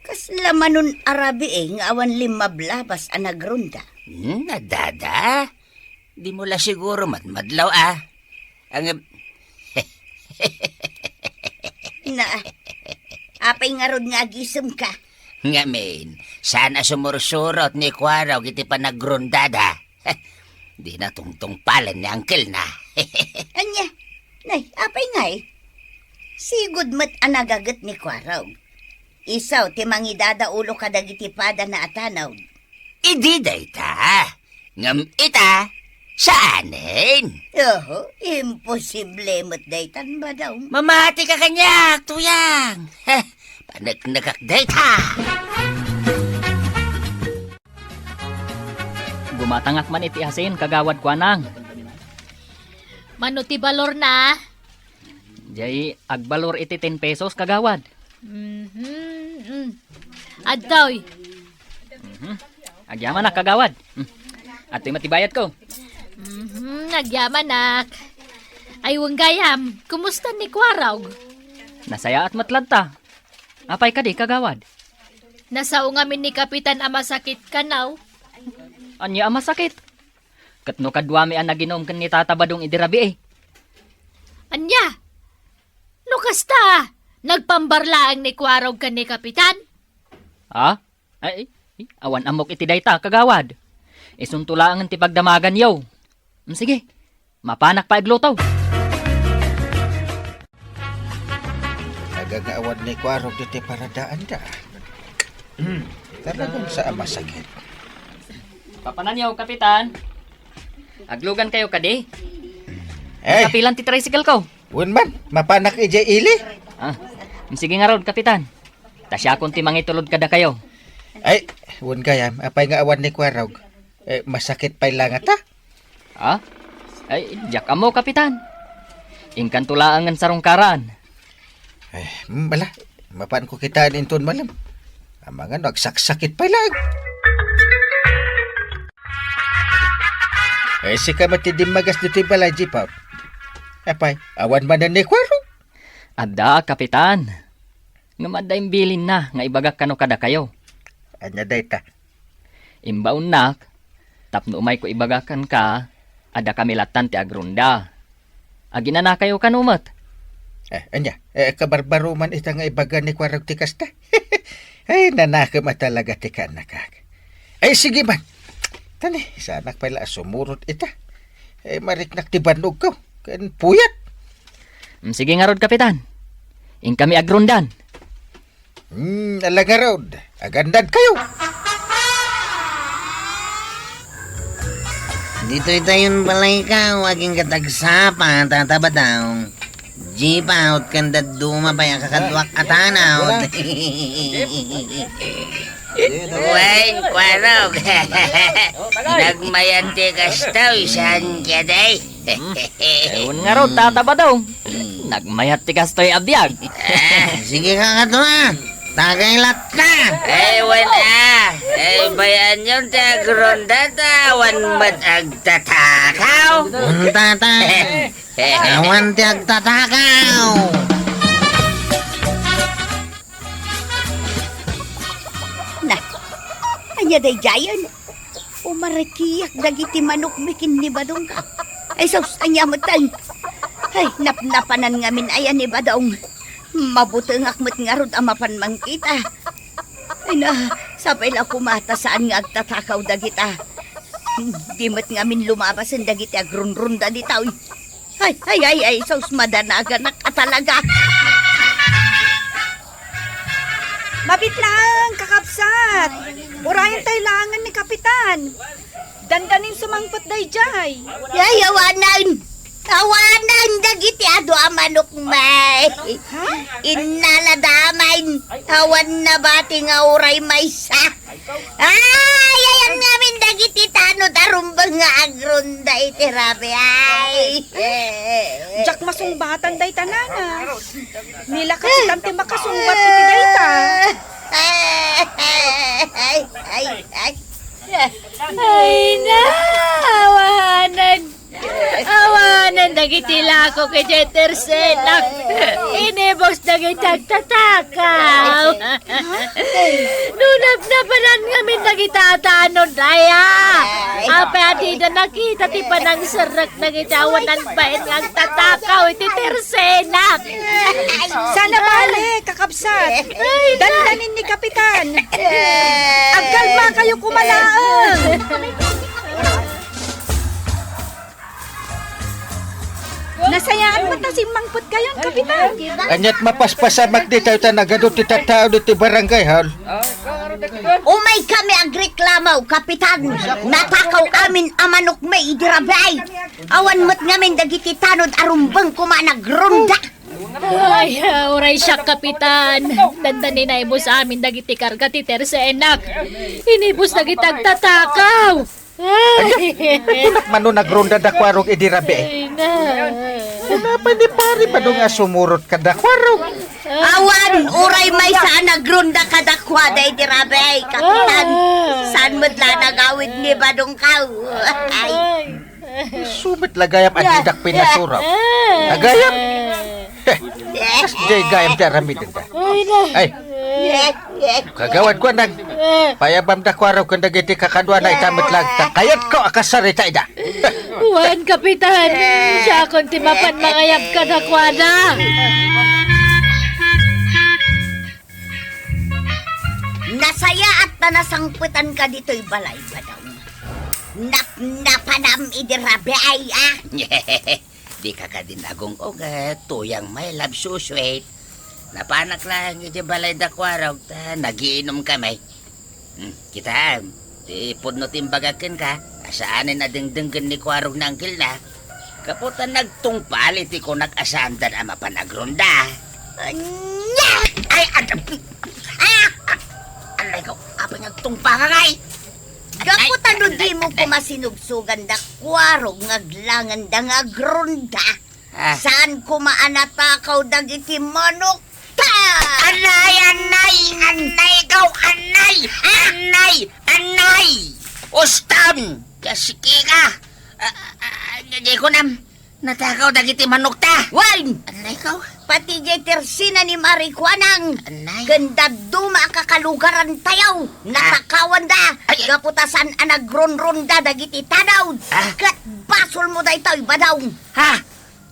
Kasla manon a rabii nga awan limmablabas a nagronda? Hmm, adda, adda. Dimo la siguro madmadlaw, a. Ang Na, apay ngarud nga agisemka? Ngamin, saan a sumursurot ni Kuarog iti panagrondada. Dina tungtungpalen ni angkelna. Ania? Nay, apay ngay? Sigud met a nagaget ni Kuarog. Isu ti mangidadaulo kadagiti padana a tanaw. Idi dayta, ngem ita, saanen. Oho, imposible met daytan, Badong. Mamatika kaniak, Tuyang. Heh, paneknekak dayta. Gumatangak man iti asin, Kagawad Kuanang. Mano ti balorna? Jay agbalor iti ten pesos, Kagawad. Mhm, mm. Adtoy. Mhm. Agyamanak, Kagawad. Hmm. Adtoy met ti bayadko. Mhm, agyamanak. Ay, wen gayam, kumusta ni Kuarog? Nasayaat met latta. Apay kadi, Kagawad? Nasao ngamin ni Kapitan a masakit kanaw. Ania a masakit? Ket no kaduami a naginom ken ni Tata Badong idi rabii. Ania? No kasta, nagpambar laeng ni Kuarog ken ni Kapitan? Ha? Ay, ay, awan ammok iti dayta, Kagawad. Isunto laengen ti pagdamaganyo. Mm, sige, mapanak pay agluto. Naga nga awan ni Kuarog ditoy paradaanda. Hmm, talagan sa a masakit. Papananyo, Kapitan. Aglugankayo kadi? Eh. Kapilan ti tricycle ko. Wen man, mapanak idiay ili. Ah, sige ngarud, Kapitan. Ta siakon ti mangitulod kadakayo. Ay, wen gayam, apay nga awan ni Kuarog? Eh, masakit pay la ngata? Ha? Ay, diak ammo, Kapitan. Inkanto laengen sarungkaran. Eh, mm, bala, mapanko kitaen inton malem. Amangan no agsaksakit pay laeng. Eh, sika met ti dimmagas ditoy balay, Jipaw. Apay, awan manen ni Kuarog? Adda, Kapitan. Ngem adda imbilinna nga ibagak kano kadakayo. Ania dayta? Imbaonnak, tapno umayko ibaga kenka, adda kami lattan ti agronda. Aginanakayo kano met? Eh, ania? Eh, kabarbaro man ita nga ibaga ni Kuarog ti kasta? Ay, nanakem a talaga ti kaannakak. Ay, sige man. Tani, saanak pay la a sumurot ita. Eh, mariknak ti bannogko. Ken puyat. Mm, sige ngarud, Kapitan. Inkami agrondan. Hmm, ala ngarud, agandadkayo. Ditoy tayon balaykaw, aging katagsapa, Tata Badong. Jipaw ken dadduma pay a kakaduak a tanaw. Wen, Kuarog. Nagmayat ti kastoy, saan kadi? Hmm. Ewan ngarud, Tata Badong. Hmm. Nagmayat ti kastoy a biag. Ah, sige ka kato, ah. Tagay latta. Ay, wen, ah. Ay, bayan yon ti agronda ta awan met agtatakaw. Unta ta. Awan ti agtatakaw. Na, ania daydiayen? Umarikiak dagiti manokmi ken ni Badong ka. Ay, sus, ania met tay? Ay, napnapanan ngamin aya ni Badong. Mabutengak met ngarud a mapan mangkita. Ay na, sapay la koma ta saan nga agtatakaw dagita. Di met ngamin lumabasen dagiti agronronda ditoy. Ay, ay, ay, ay, sus, madanaganak a talaga. Mabit laeng, kakabsat. Urayen tay laengen ni Kapitan. Dandanin sumangpet daydiay. Ay, awanen. Awanen dagiti adu a manokmi. Ha? Innala damay. Awan nabati nga uray maysa. Ay, ayan ngamin dagiti tanod a rumbeng nga agronda iti rabii. Diak masungbatan dayta, nana. Ni la Kapitan ti makasungbat iti dayta. Ay, ay, ay. Ay na, awanen. Awanen Dagiti lakok idiay tersenak, inibus dagiti agtatakaw. No napnapanan ngamin dagiti atanod, aya. Apay a dida nakita ti panangserrek dagiti awanan bain nga agtatakaw iti tersenak. Saan a bale, kakabsat. Ay, dandanin ni Kapitan. Agkalmakayo koma laeng. Nasayaan met ta simmangpetkayon, Kapitan. Aniat mapaspasamak ditoy ta nagadu ti tattao ditoy barangay hall. Umaykami agreklamo, Kapitan. Natakaw amin a manokmi idi rabii. Awan met ngamin dagiti tanod a rumbeng koma a nagronda. Ay, uray siak, Kapitan. Dandani naibus amin dagiti karga ti tersenak. Inibus dagiti agtatakaw. Ay, kunak man no nagronda da Kuarog idi rabii. Ay, na. Kunapay ni pari, Badong, a sumurot kada Kuarog? Awan, uray maysa a nagronda kadakuada idi rabii, Kapitan. Ah. Saan met la nagawid ni Badong kaw? Ay. Ay. Isu met la gayam a didak pinasurak. Ah. Agayam. Heh, kasdiay gayam ti aramidenda. Ay, na. Ay. Kagawad ko, nag-, payabam da Kuarog ken dagiti kakaduana ita met lang, ta kayatko a kasarita ida. Wen, Kapitan, siakon ti mapan mangayab kadakuada. Nasayaat ta nasangpetanka ditoy balay, Badong. Napnapanam idi rabii, a? Dika kadi nagungog, eh, Tuyang, my love, so sweet. Napanak lang iti balay da Kuarog, ta nagiinumkami. Hmm, kitaem, ti pudno ti imbagak kenka, a saanen a dengdenggen ni Kuarog nga angkelna. Gapu ta nagtungpal iti kunak a saandan a mapan agronda. Ania? Ay, ad-, ah! Ah! Anay ko, apay nga agtungpal ngay? Gapu ta no dimo koma sinugsogan da Kuarog nga aglangenda nga agronda, ah, saan koma a natakaw dagiti manokta? Anay, anay, anay, ikaw, anay, anay, anay! Ustam! Kasiki ka! Ah, ah, ah, di ko nam-, Natakaw dagiti manokta. Wen! Anay ko. Pati diay tersena ni Marikuanang. Anay. Ken dadduma a kakalugarantayo, ah, natakawanda. Ay, ay. Gapu ta saan a nagronronda dagiti tanod. Ah. Ket basolmo daytoy, Badong. Ha?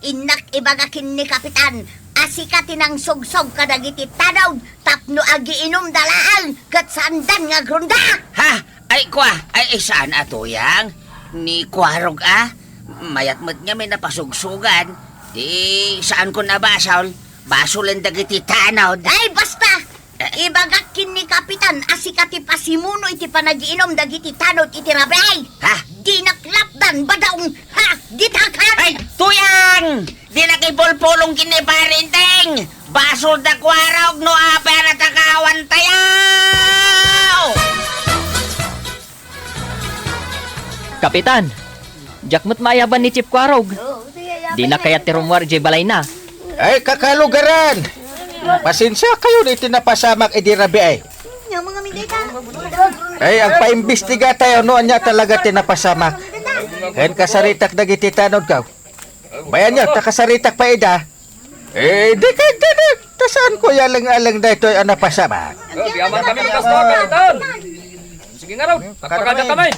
Innak ibaga ken ni Kapitan a sika ti nangsogsog kadagiti tanod tapno agiinumda laeng ket saandan nga agronda. Ha? Ay, kua, ay, ay, saan a Tuyang? Ni Kuarog a? Mayat met ngamin a pasugsugan. Di, saanko a basol? Basolen dagiti tanod. Ay, basta! Eh. Ibagak ken ni Kapitan a sika ti pasimuno iti panagiinum dagiti tanod iti rabii. Ha? Dinak lapdan, Badong! Ha? Ditakan! Ay, Tuyang! Dinak ipulpulong ken ni Pare Enteng! Basol da Kuarog no apay a natakawan tayo! Kapitan, diak met maayaban ni Chief Kuarog. Dina kayat ti rummuar idiay balayna. Ay, kakalugaran! Pasensiakayon iti napasamak idi rabii. Ay, agpaimbestiga tayo no ania talaga ti napasamak. Ken kasaritak dagiti tanodko. Bayanyo, ta kasaritak pay ida. Eh, di kay dadak. Ta saanko yaleng-aleng daytoy a napasamak. Oh, agyaman kami ni Pastor, Kapitan. Sige nga raw, agpakada kami.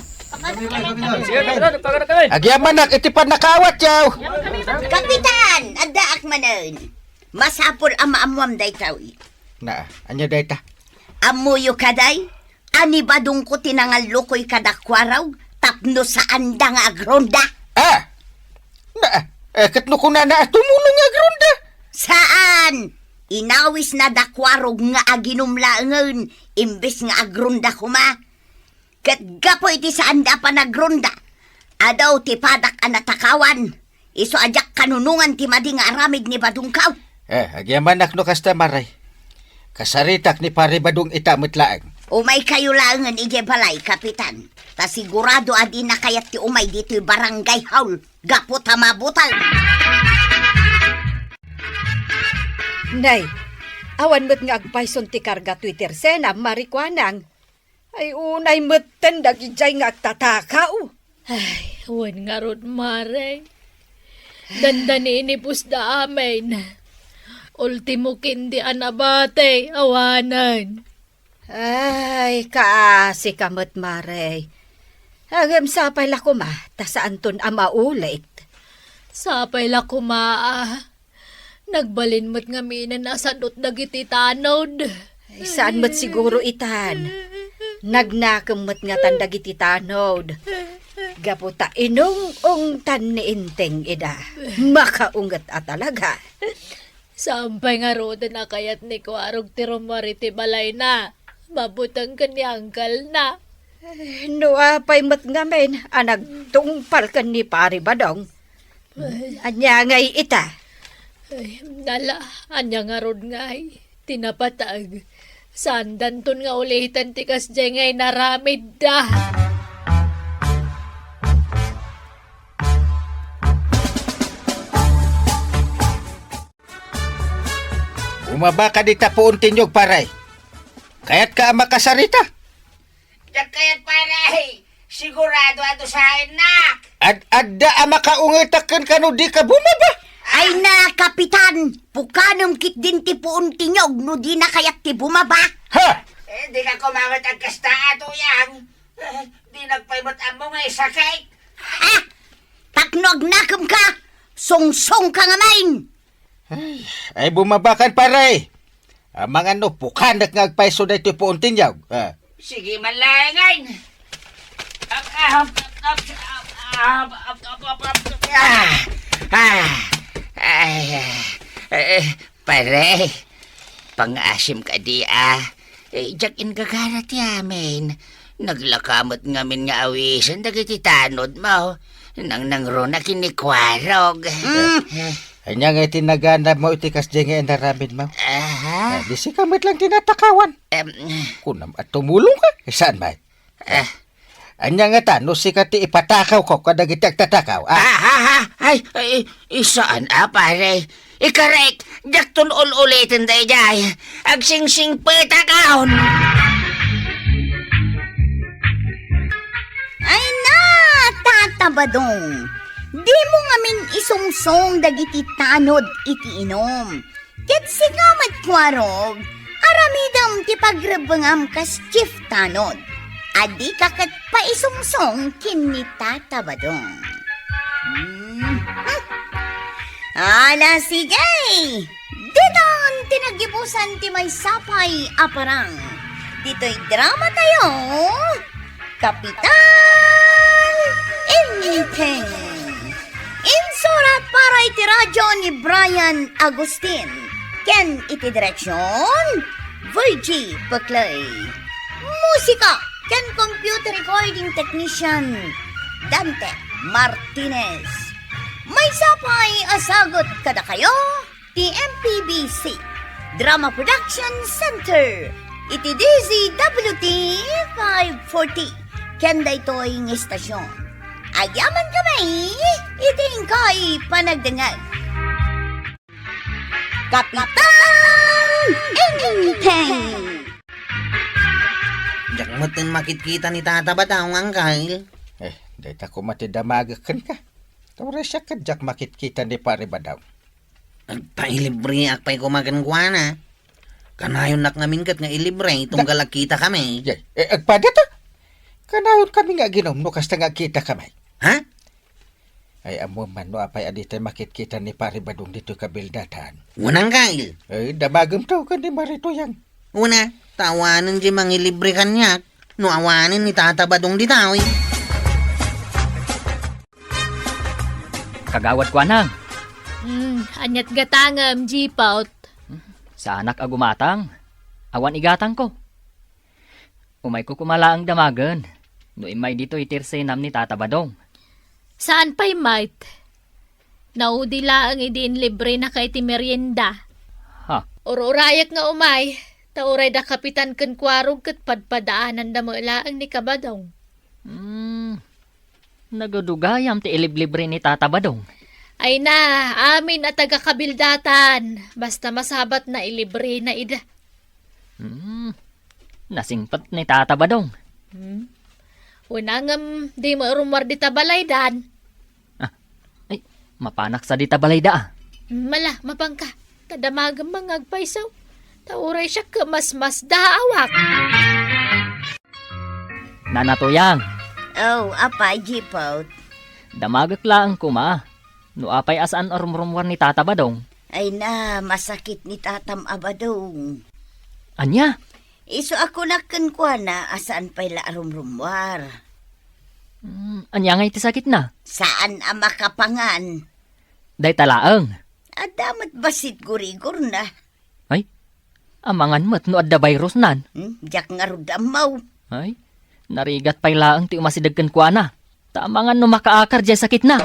Sige, Kapitan, agpakada kami. Agyamanak iti pannakaawatyo. Kapitan, addaak manen. Masapul a maammuam daytoy. Na, ania dayta? Ammoyo kadi a ni Badongko ti nangallukoy kada Kuarog tapno saanda nga agronda? Ah! Na, eh, ket no kunana a tumulong nga agronda? Saan! Inawisna da Kuarog nga aginum laengen imbes nga agronda koma. Ket gapu iti saanda a panagronda, adu ti padak a natakawan. Isu a diak kanunongan ti madi nga aramid ni Badongko. Eh, agyamanak no kasta, Maray. Kasaritak ni Pare Badong ita met laeng. Umaykayo laengen idiay balay, Kapitan. Ta sigurado a dina kayat ti umay ditoy barangay hall gapu ta mabuteng. Nay, awan met nga agpayson ti karga toy tersena, Marikuanang. Ay, unay metten dagidiay nga agtatakaw. Ay, wen ngarud, Mare. Dandani inipusda amin. Ultimo kindi a nabati, awanen. Ay, kaasi ka met, Mare. Ngem sapay la koma, ta saanton a maulit. Sapay la koma, ah. Nagbalin met ngaminen a sadot dagiti tanod. Ay, saan met siguro itan. Nagnakem met ngatan dagiti tanod. Gapu ta inung-ungtan ni Enteng ida. Makaunget a talaga. Saan pay ngaruden a kayat ni Kuarog ti rummuar iti balayna? Mabuteng ken ni angkelna. Eh, no apay met ngamin a nagtungpal ken ni Pari Badong? Ania ngay ita? Ay, nala, ania ngarud ngay? Ti napatag. Saandanton nga uliten ti kasdiay nga inaramidda. Bumaba ka dita puon ti niyog, pare. Kayatka a makasarita? Diak kayat, pare. Sigurado a dusaennak. Ad-adda a makaungetak kenka no dika bumaba. Ay na, Kapitan! Pukanem ketdin ti puon ti niyog no dina kayat ti bumaba. Ha? Eh, dika koma met agkasta, Tuyang. Eh, dinak pay met ammo nga isakit. Ha? Tapno agnakem ka, sungsong ka ngamin! Ay, ay, bumaba kan, pare. Amangan no pukanek nga agpayso daytoy puon ti niyog. Ah. Sige man laengen. Ah, ah, ay, eh, pare, pangaasim kadi, ah. Eh, diak inggagana ti amin. Naglaka met ngamin nga awisen dagiti tanodmo. Nangnangruna ken ni Kuarog. Mm. Eh, ania nga iti naganabmo iti kasdiay nga inaramidmo? Aha. Eh, di sika met lang ti natakawan. Em, kunam a tumulongka? Eh, saan met? Ah. Ania ngata no sika ti ipatakawko kadagiti agtatakaw? Ah. Ah, ah, ah, ay, ay, isaan a, pare? Ikarek, diakton ul-uliten daydiay. Agsingsingpetakon. Ay na, Tata Badong, dimo ngamin isungsong dagiti tanod iti inom. Ket sika met, Kuarog, aramidem ti pagrebbengam kas chief tanod. Adika ket paisungsong ken ni Tata Badong. Hmm. Ala, sige! Ditan ti naggibusan ti maysa pay a parang. Ditoy drama tayo, Kapitan Enteng. Insurat para iti radyo ni Brian Agustin. Ken iti direksyon, Virgie Peclay. Musika ken computer recording technician, Dante Martinez. Maysa pay a sagut kadakayo, ti M P B C Drama Production Center iti D Z W T five forty ken daytoy nga istasyon. Agyaman kami iti inkay panagdengngeg. Kapitan Enteng! Diak metten makitkita ni Tata Badong, Angkel. Eh, dayta koma ti damagek kenka. Uray siak ket diak makitkita ni Pare Badong. Agpailibreak pay koma kenkuana. Kanayonnak ngamin ket nga ilibre, tunggal agkita kami. Yay, eh, agpada ta? Kanayon kami nga aginom no kasta nga agkita kami. Ha? Ay, ammo man no apay a ditay makitkita ni Pare Badong ditoy kabildatan. Wen, Angkel. Ay, damagem to ken ni Mare Tuyang. Wen a, ta awanen di mangilibre kaniak, no awanen ni Tata Badong ditoy. Kagawad Kuanang. Hmm, aniat gatangem, Jipot? Saanak a gumatang. Awan igatangko. Umayko koma laeng damagen no immay ditoy ti irsenam ni Tata Badong. Saan pay met? Naudi laeng idi inlibrenaka iti merienda. Ha? Ur-urayak nga umay, ta uray da Kapitan ken Kuarog ket padpadaananda met laeng ni Kabadong. Hmm. Nagadugayam ti iliblibre ni Tata Badong. Ay na, amin a taga-kabildatan, basta masabatna ilibrena ida. Hmm. Nasingpet ni Tata Badong. Hmm. Wen a ngem, di met rummuar dita balay, Dan. Ah, ay, Mapanak sa dita balayda, a. Mala, mapanka. Ta damagem nga agpayso. Ta uray siak ket masmasdaawak. Nana Tuyang. Oh, apay, Jipot? Damagek laeng koma. No apay a saan a rumrummuar ni Tata Badong? Ay na, masakit ni Tatam a Badong. Ania? Isu a kunak kenkuana a saan pay la a rumrummuar. Mm, ania ngay ti sakitna? Saan a makapangan. Dayta laeng. Adda met bassit gurigorna. Ay, amangan met no adda virusnan. Hmm, diak ngarud ammo. Ay, narigat pay laeng ti umasideg kenkuana. Ta amangan no makaakar diay sakitna.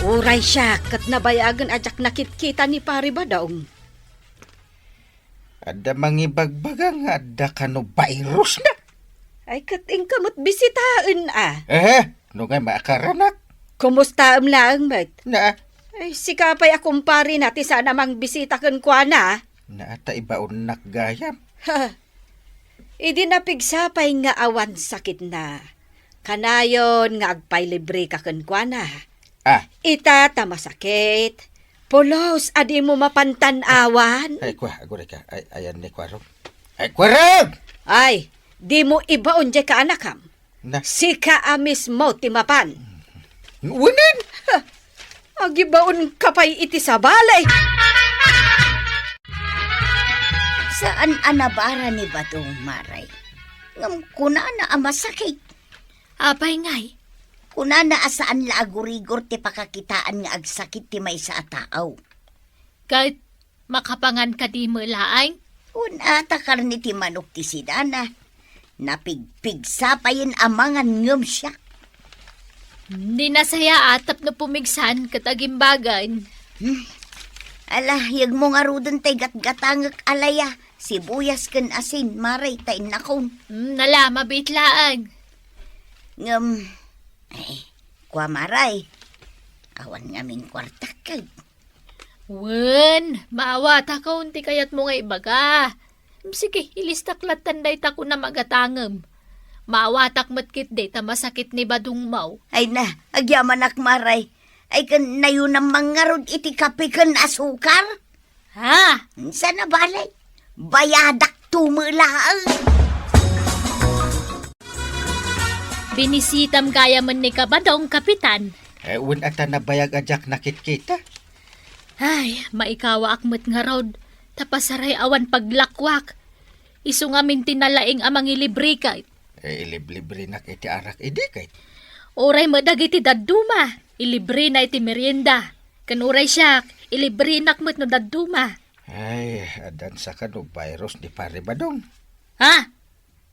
Uray siak, ket nabayagen a diak nakitkita ni Pari Badong. Adda mangibagbaga nga adda kano virusna. Ay, ket inka met bisitaen, a. Ehe, no ngay maakaranak. Kumustaem laeng met? Na. Ay, sika pay a kumparena ti saan a mangbisita kenkuana. Na, ta ibaonnak gayam. Ha. Idi napigsa pay nga awan sakitna, kanayon nga agpailibreka kenkuana. Ah. Ita ta masakit, pulos a dimo mapan tan-awan. Ay, kua, aguray ka. Ay, ayan ni Kuarog. Ay, Kuarog! Ay, dimo ibaon diay kaanakam. Na. Sika a mismo ti mapan. Unen? Ha, agibaonka pay iti sabali. Saan a nabara ni Badong, Maray. Ngem kunana a masakit. Apay ngay? Kunana a saan la a gurigor ti pakakitaan nga agsakit ti maysa a tao. Ket makapangan kadi met laeng? Wen a, ta karne ti manok ti sidana. Napigpigsa payen a mangan ngem siak. Di nasayaat tapno pumigsan ket agimbagen. Hmm. Ala, yegmo ngaruden tay gatgatangek a laya, sibuyas ken asin, Maray, ta innakon. Hmm, nala, mabiit laeng. Ngem, ay, kua, Maray, awan ngamin kuartak ket. Wen, maawatakon ti kayatmo nga ibaga. Sige, ilistak lattan dayta kunam a gatangem. Maawatak met ketdi ta masakit ni badongmo. Ay na, agyamanak, Maray. Ay ken nayunam man ngarud iti kape ken asukar? Ha? Saan a bale? Bayadak to met laeng. Binisitam gayamen ni Kabadong, Kapitan. Eh, wen a ta nabayag a diak nakitkita. Ay, maikawaak met ngarud, ta pasaray awan paglakwak. Isu ngamin ti nalaing a mangilibre ket. Eh, iliblibrenak iti arak idi ket. Uray met dagiti dadduma, ilibrena iti merienda. Ken uray siak, ilibrenak met no dadduma. Ay, addan sa kano virus ni Pare Badong. Ha?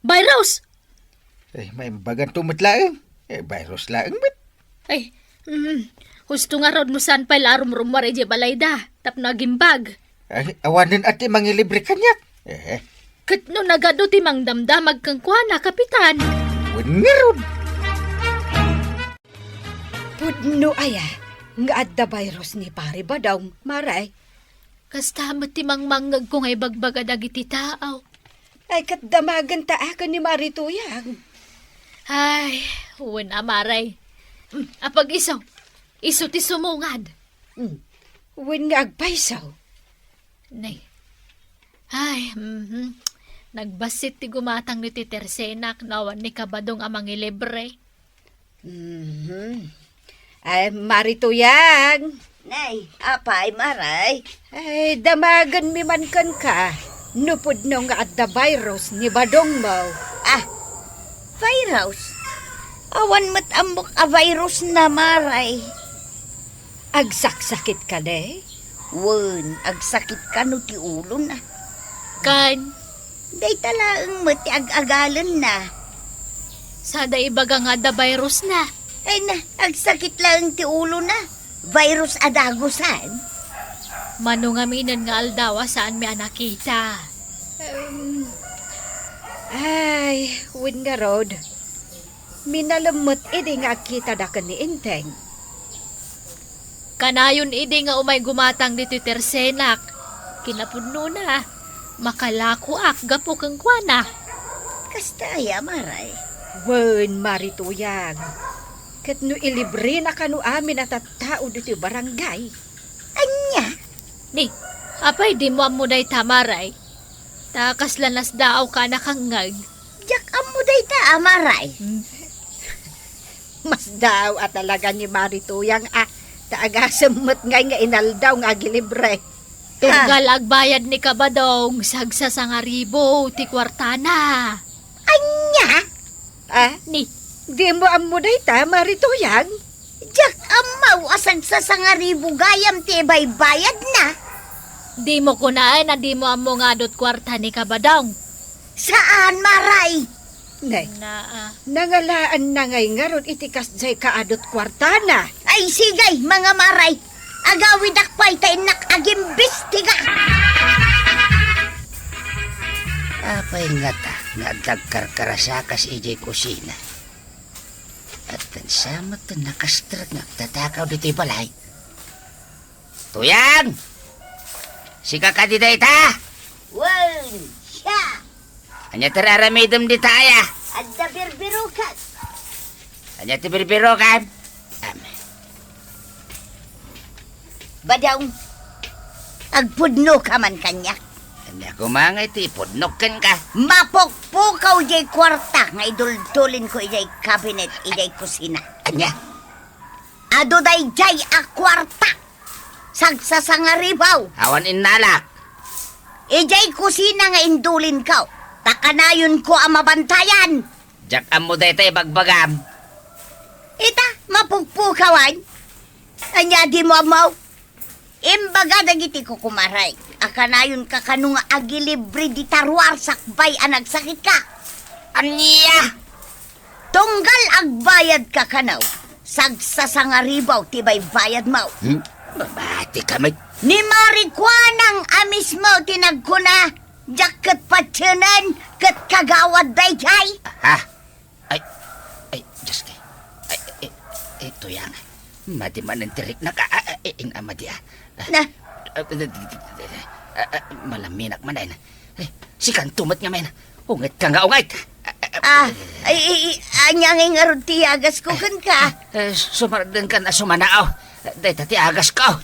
Virus? Eh, maimbagan to met laeng. Eh, virus laeng met. Ay, mm, husto ngarud no saan pay la a rumrumuar idiay balayda tapno agimbag. Ay, awanen a ti mangilibre kaniak. Eh. Ket no nagadu ti mangdamdamag kenkuana, Kapitan? Wen ngarud. Pudno aya nga adda virus ni Pare Badong, Maray? Kasta met ti mangmangngegko nga ibagbaga dagiti tao. Ay, ket damagenta a ken ni Mari Tuyang. Ay, wen a, Maray. Mm, apag-iso. Isu ti sumungad. Mm. Wen nga agpayso. Nay. Ay, mhm. Nagbassit ti gumatang ni Titersenak no awan ni Kabadong a mangilibre. Mhm. Ay, Mari Tuyang. Nay, apay, Maray? Ay, damagenmi man kenka no pudno nga adda virus ni badongmo. Ah, virus? Awan met ammok a virus na, Maray. Agsaksakitka, ne? Wen, agsakit kano ti ulona. Kan? Dayta laeng met ti ag-agalenna. Sada ibaga nga adda virus na. Ay na, agsakit laeng ti ulona. Virus a dagusan. Mano ngaminen nga aldaw a saanmi a nakita? Em, ay, wen ngarud. Minalem met idi nga agkitada ken ni Enteng. Kanayon idi nga umay gumatang ditoy tersenak, kinapudnona, makalakoak gapu kenkuana. Kasta aya, Maray? Wen, Mari Tuyang. Ket no ilibrena kano amin a tattao ditoy barangay. Ania? Ni, apay dimo ammo dayta, Maray? Ta kasla nasdaaw ka a nakangngeg. Diak ammo dayta, a, Maray. Hmm. Masdaaw a talaga ni Mari Tuyang a, ta agasem met ngay nga inaldaw nga agilibre. Tunggal agbayad ni Kabadong, sagsasangaribu ti kuartana. Ania? Ah? Ni? Dimo ammo dayta, Mari Tuyang? Diak ammo a sagsasangaribu gayam ti ibaybayadna. Dimo kunaen a dimo ammo nga adut kuarta ni Kabadong. Saan, Maray? Nay, nangalaanna ngay ngarud iti kasdiay kaadut kuartana. Ay, sige, manga Maray. Agawidak pay ta innak agimbistiga. Apay ngata nga agkarkarasakas idiay kusina? Addan sa met ti nakastrek nga agtatakaw ditoy balay. Tuyang! Sika kadi dayta? Wen, siak. Ania ti aramidem dita aya? Adda birbirokak. Ania ti birbirokam? Amen. Badong, agpudnoka man kaniak. Ania koma nga iti ipudnok kenka? Mapukpukaw diay kuarta nga iduldulinko idiay kabinet idiay kusina. Ania? Adu daydiay a kuarta. Sagsasangaribu. Awan innalak. Idiay kusina nga indulinko. Ta kanayonko a mabantayan. Diak ammo dayta ibagbagam. Ita, mapukpukawan. Ania dimo ammo? Imbaga dagiti kukumaray a kanayonka kano nga agilibre dita ruar sakbay a nagsakitka. Ania? Tunggal agbayadka kano, sagsasangaribu ti baybayadmo. Hmm? Mabati ka met. Ni Mari Kuanang a mismo ti nagkuna, diak ket patienen ket kagawad daydiay. Ha? Ay, ay, Diyos ko. Ay, ay, ay, Tuyang. Madi manen ti riknak. Ah, ah, ay, in-, ah, madi, ah. Na? Ah, ah, ah, ah, malaminak manen. Ay, sikanto met ngamin. Ungetka nga unget. Ah, ah, ah, ay, ay, ay, ania ngay ngarud ti iyagasko kenka? Ah, eh, sumardengkan a sumanao. Dayta ti agasko.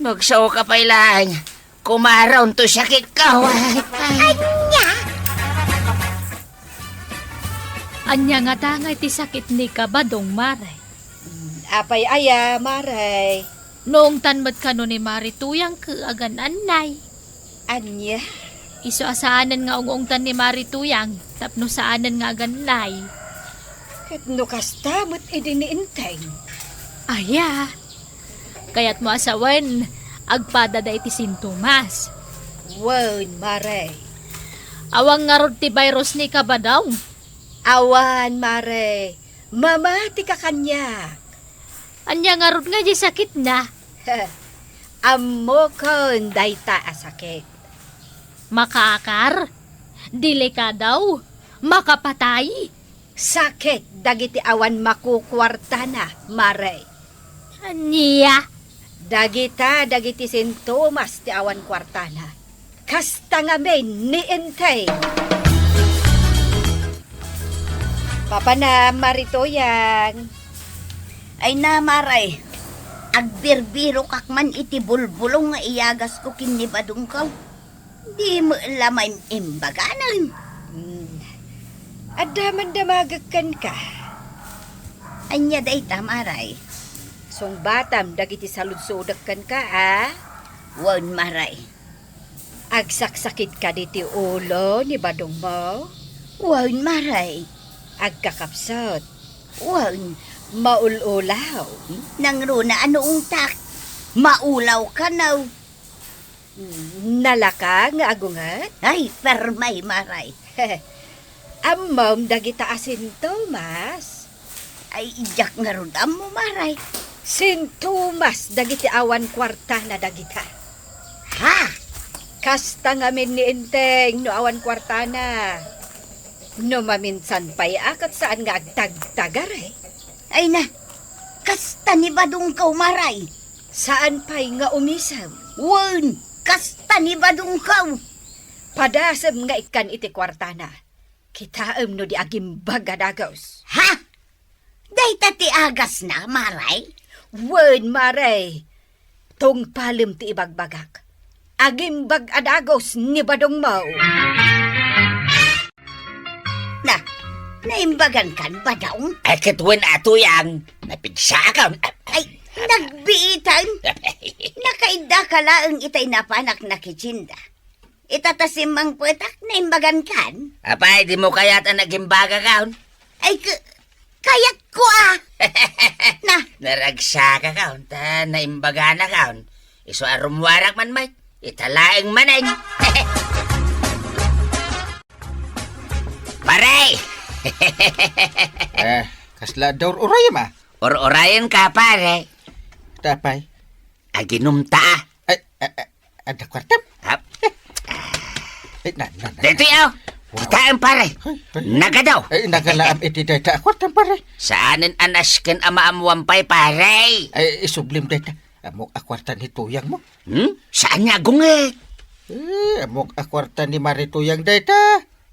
Magsaoka pay laeng. Kumaron to sakitko. Ay, ay. Ania? Ania ngata nga iti sakit ni Kabadong, Mare? Mm, apay aya, Mare? Naungtan met kano ni Mari Tuyang ket agan-annay. Ania? Isu a saanen nga ung-ungtan ni Mari Tuyang tapno saanen nga agan-annay. Ket no kasta met idi ni Enteng? Aya? Kayatmo a sawen, agpadada iti sintomas. Wen, Mare. Awan ngarud ti virus ni Kabadong? Awan, Mare. Mamatika kaniak. Ania ngarud nga di sakitna? Ammokon dayta a sakit. Makaakar? Delikado? Makapatay? Sakit dagiti awan makukuartana, Mare. Ania? Dagita dagiti sintomas ti awan kuartana. Kasta ngamin ni Enteng. Papanam, Mari Tuyang. Ay na, Mare. Agbirbirokak man iti bulbulong nga iyagasko ken ni Badongko. Di met la maim-imbaganen. Hmm. Adda man damagek kenka. Ania dayta, Maray? Sungbatam dagiti saludsodek kenka, a? Wen, Maray. Agsaksakitka diti ulo ni badongmo? Wen, Maray. Agkakapsut? Wen. Maul-ulaw? Nangruna a naungtak. Maulaw kano. Nalaka nga agunget? Ay, permay, Maray. Ammom dagita a sintomas? Ay, diak ngarud ammo, Maray. Sintomas dagiti awan kuartana dagita. Ha? Kasta ngamin ni Enteng no awan kuartana. No maminsan pay a ket saan nga agtagtagar, eh. Ay na, kasta ni badongko, Maray. Saan pay nga umisem? Wen, kasta ni badongko. Padasem nga ikkan iti kuartana. Kitaem no di agimbag a dagus. Ha? Dayta ti agasna, Mare? Wen, Mare. Tungpalem ti ibagbagak. Agimbag a dagus ni badongmo. Na, naimbagankan, badong? Ay, ket wen a, Tuyang. Napigsakon. Ay, nagbiitan. Nakaidda ka laeng itay napanak na kitchenda. Ita ta simmangpetak, naimbagankan? Apay, dimo kayat a nagimbagakon? Ay, k-, kayatko, a. Na. Naragsakakon, ta naimbaganakon. Isu a rummuarak man met, ita laeng manen. Pare! Eh, kasla adda ur-urayem, a? Ur-urayenka, pare. Ta apay? Aginumta, a. Ay, a, a, adda kuartam? Hap. Ay, na, na, na. Daytoy, a. Wow. Kitaem, pare. Ay, ay. Nagadaw. Ay, nagalaam iti dayta a kuartam, pare. Saanen a nasken a maammuam pay, pare. Ay, isublem dayta. Ammok a kuarta ni Tuyangmo. Hmm? Saan nga agunget? Eh, ammok a kuarta ni Mare Tuyang dayta.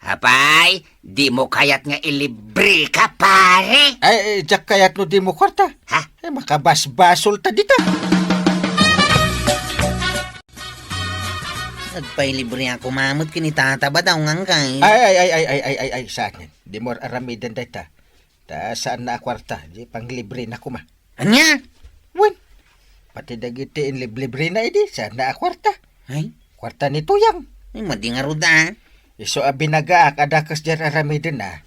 Apay, dimo kayat nga ilibreka, pare? Ay, eh, diak kayat no dimo kuarta. Ha? Eh, makabasbasolta dita. Agpailibreak koma met ken ni Tata Badong, angkay. Ay, ay, ay, saan. Dimo aramiden dayta. Ta saanna a kuarta, di panglibrena koma. Ania? Wen, pati dagiti inliblibrena idi, saanna a kuarta. Ay? Kuarta ni Tuyang. Ay, madi ngarud, a. Isu a binagaak a dakes diay aramiden, a.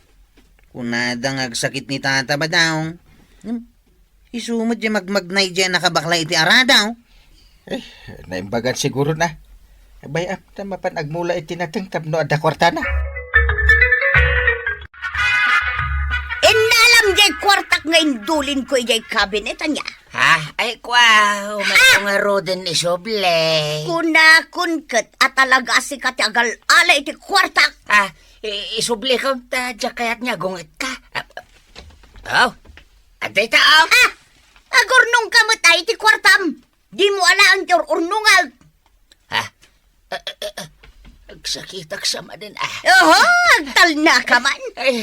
Kunada nga agsakit ni Tata Badong. Hmm? Isu met diay magmagna idiay a nakabakla iti aradaw. Eh, naimbagan siguro na. Abay, a, ta mapan agmula iti nateng tapno adda kuartana. Innalam diay kuartak nga indulinko idiay kabinet, ania? Ha? Ay, kua, umato ngaruden isuble. Kunakon ket a talaga a sika ti agal-ala iti kuartak. Ah, i-, isublekon ta diak kayat nga agungetka. Ah, oh, adda ita, oh. Ah! Agurnongka met ay iti kuartam. Dimo alaen ti ur-urnongek. Ha? Ah, ah, ah, ah. Agsakitak sa manen, a. Oho, agtalnaka man. Ay.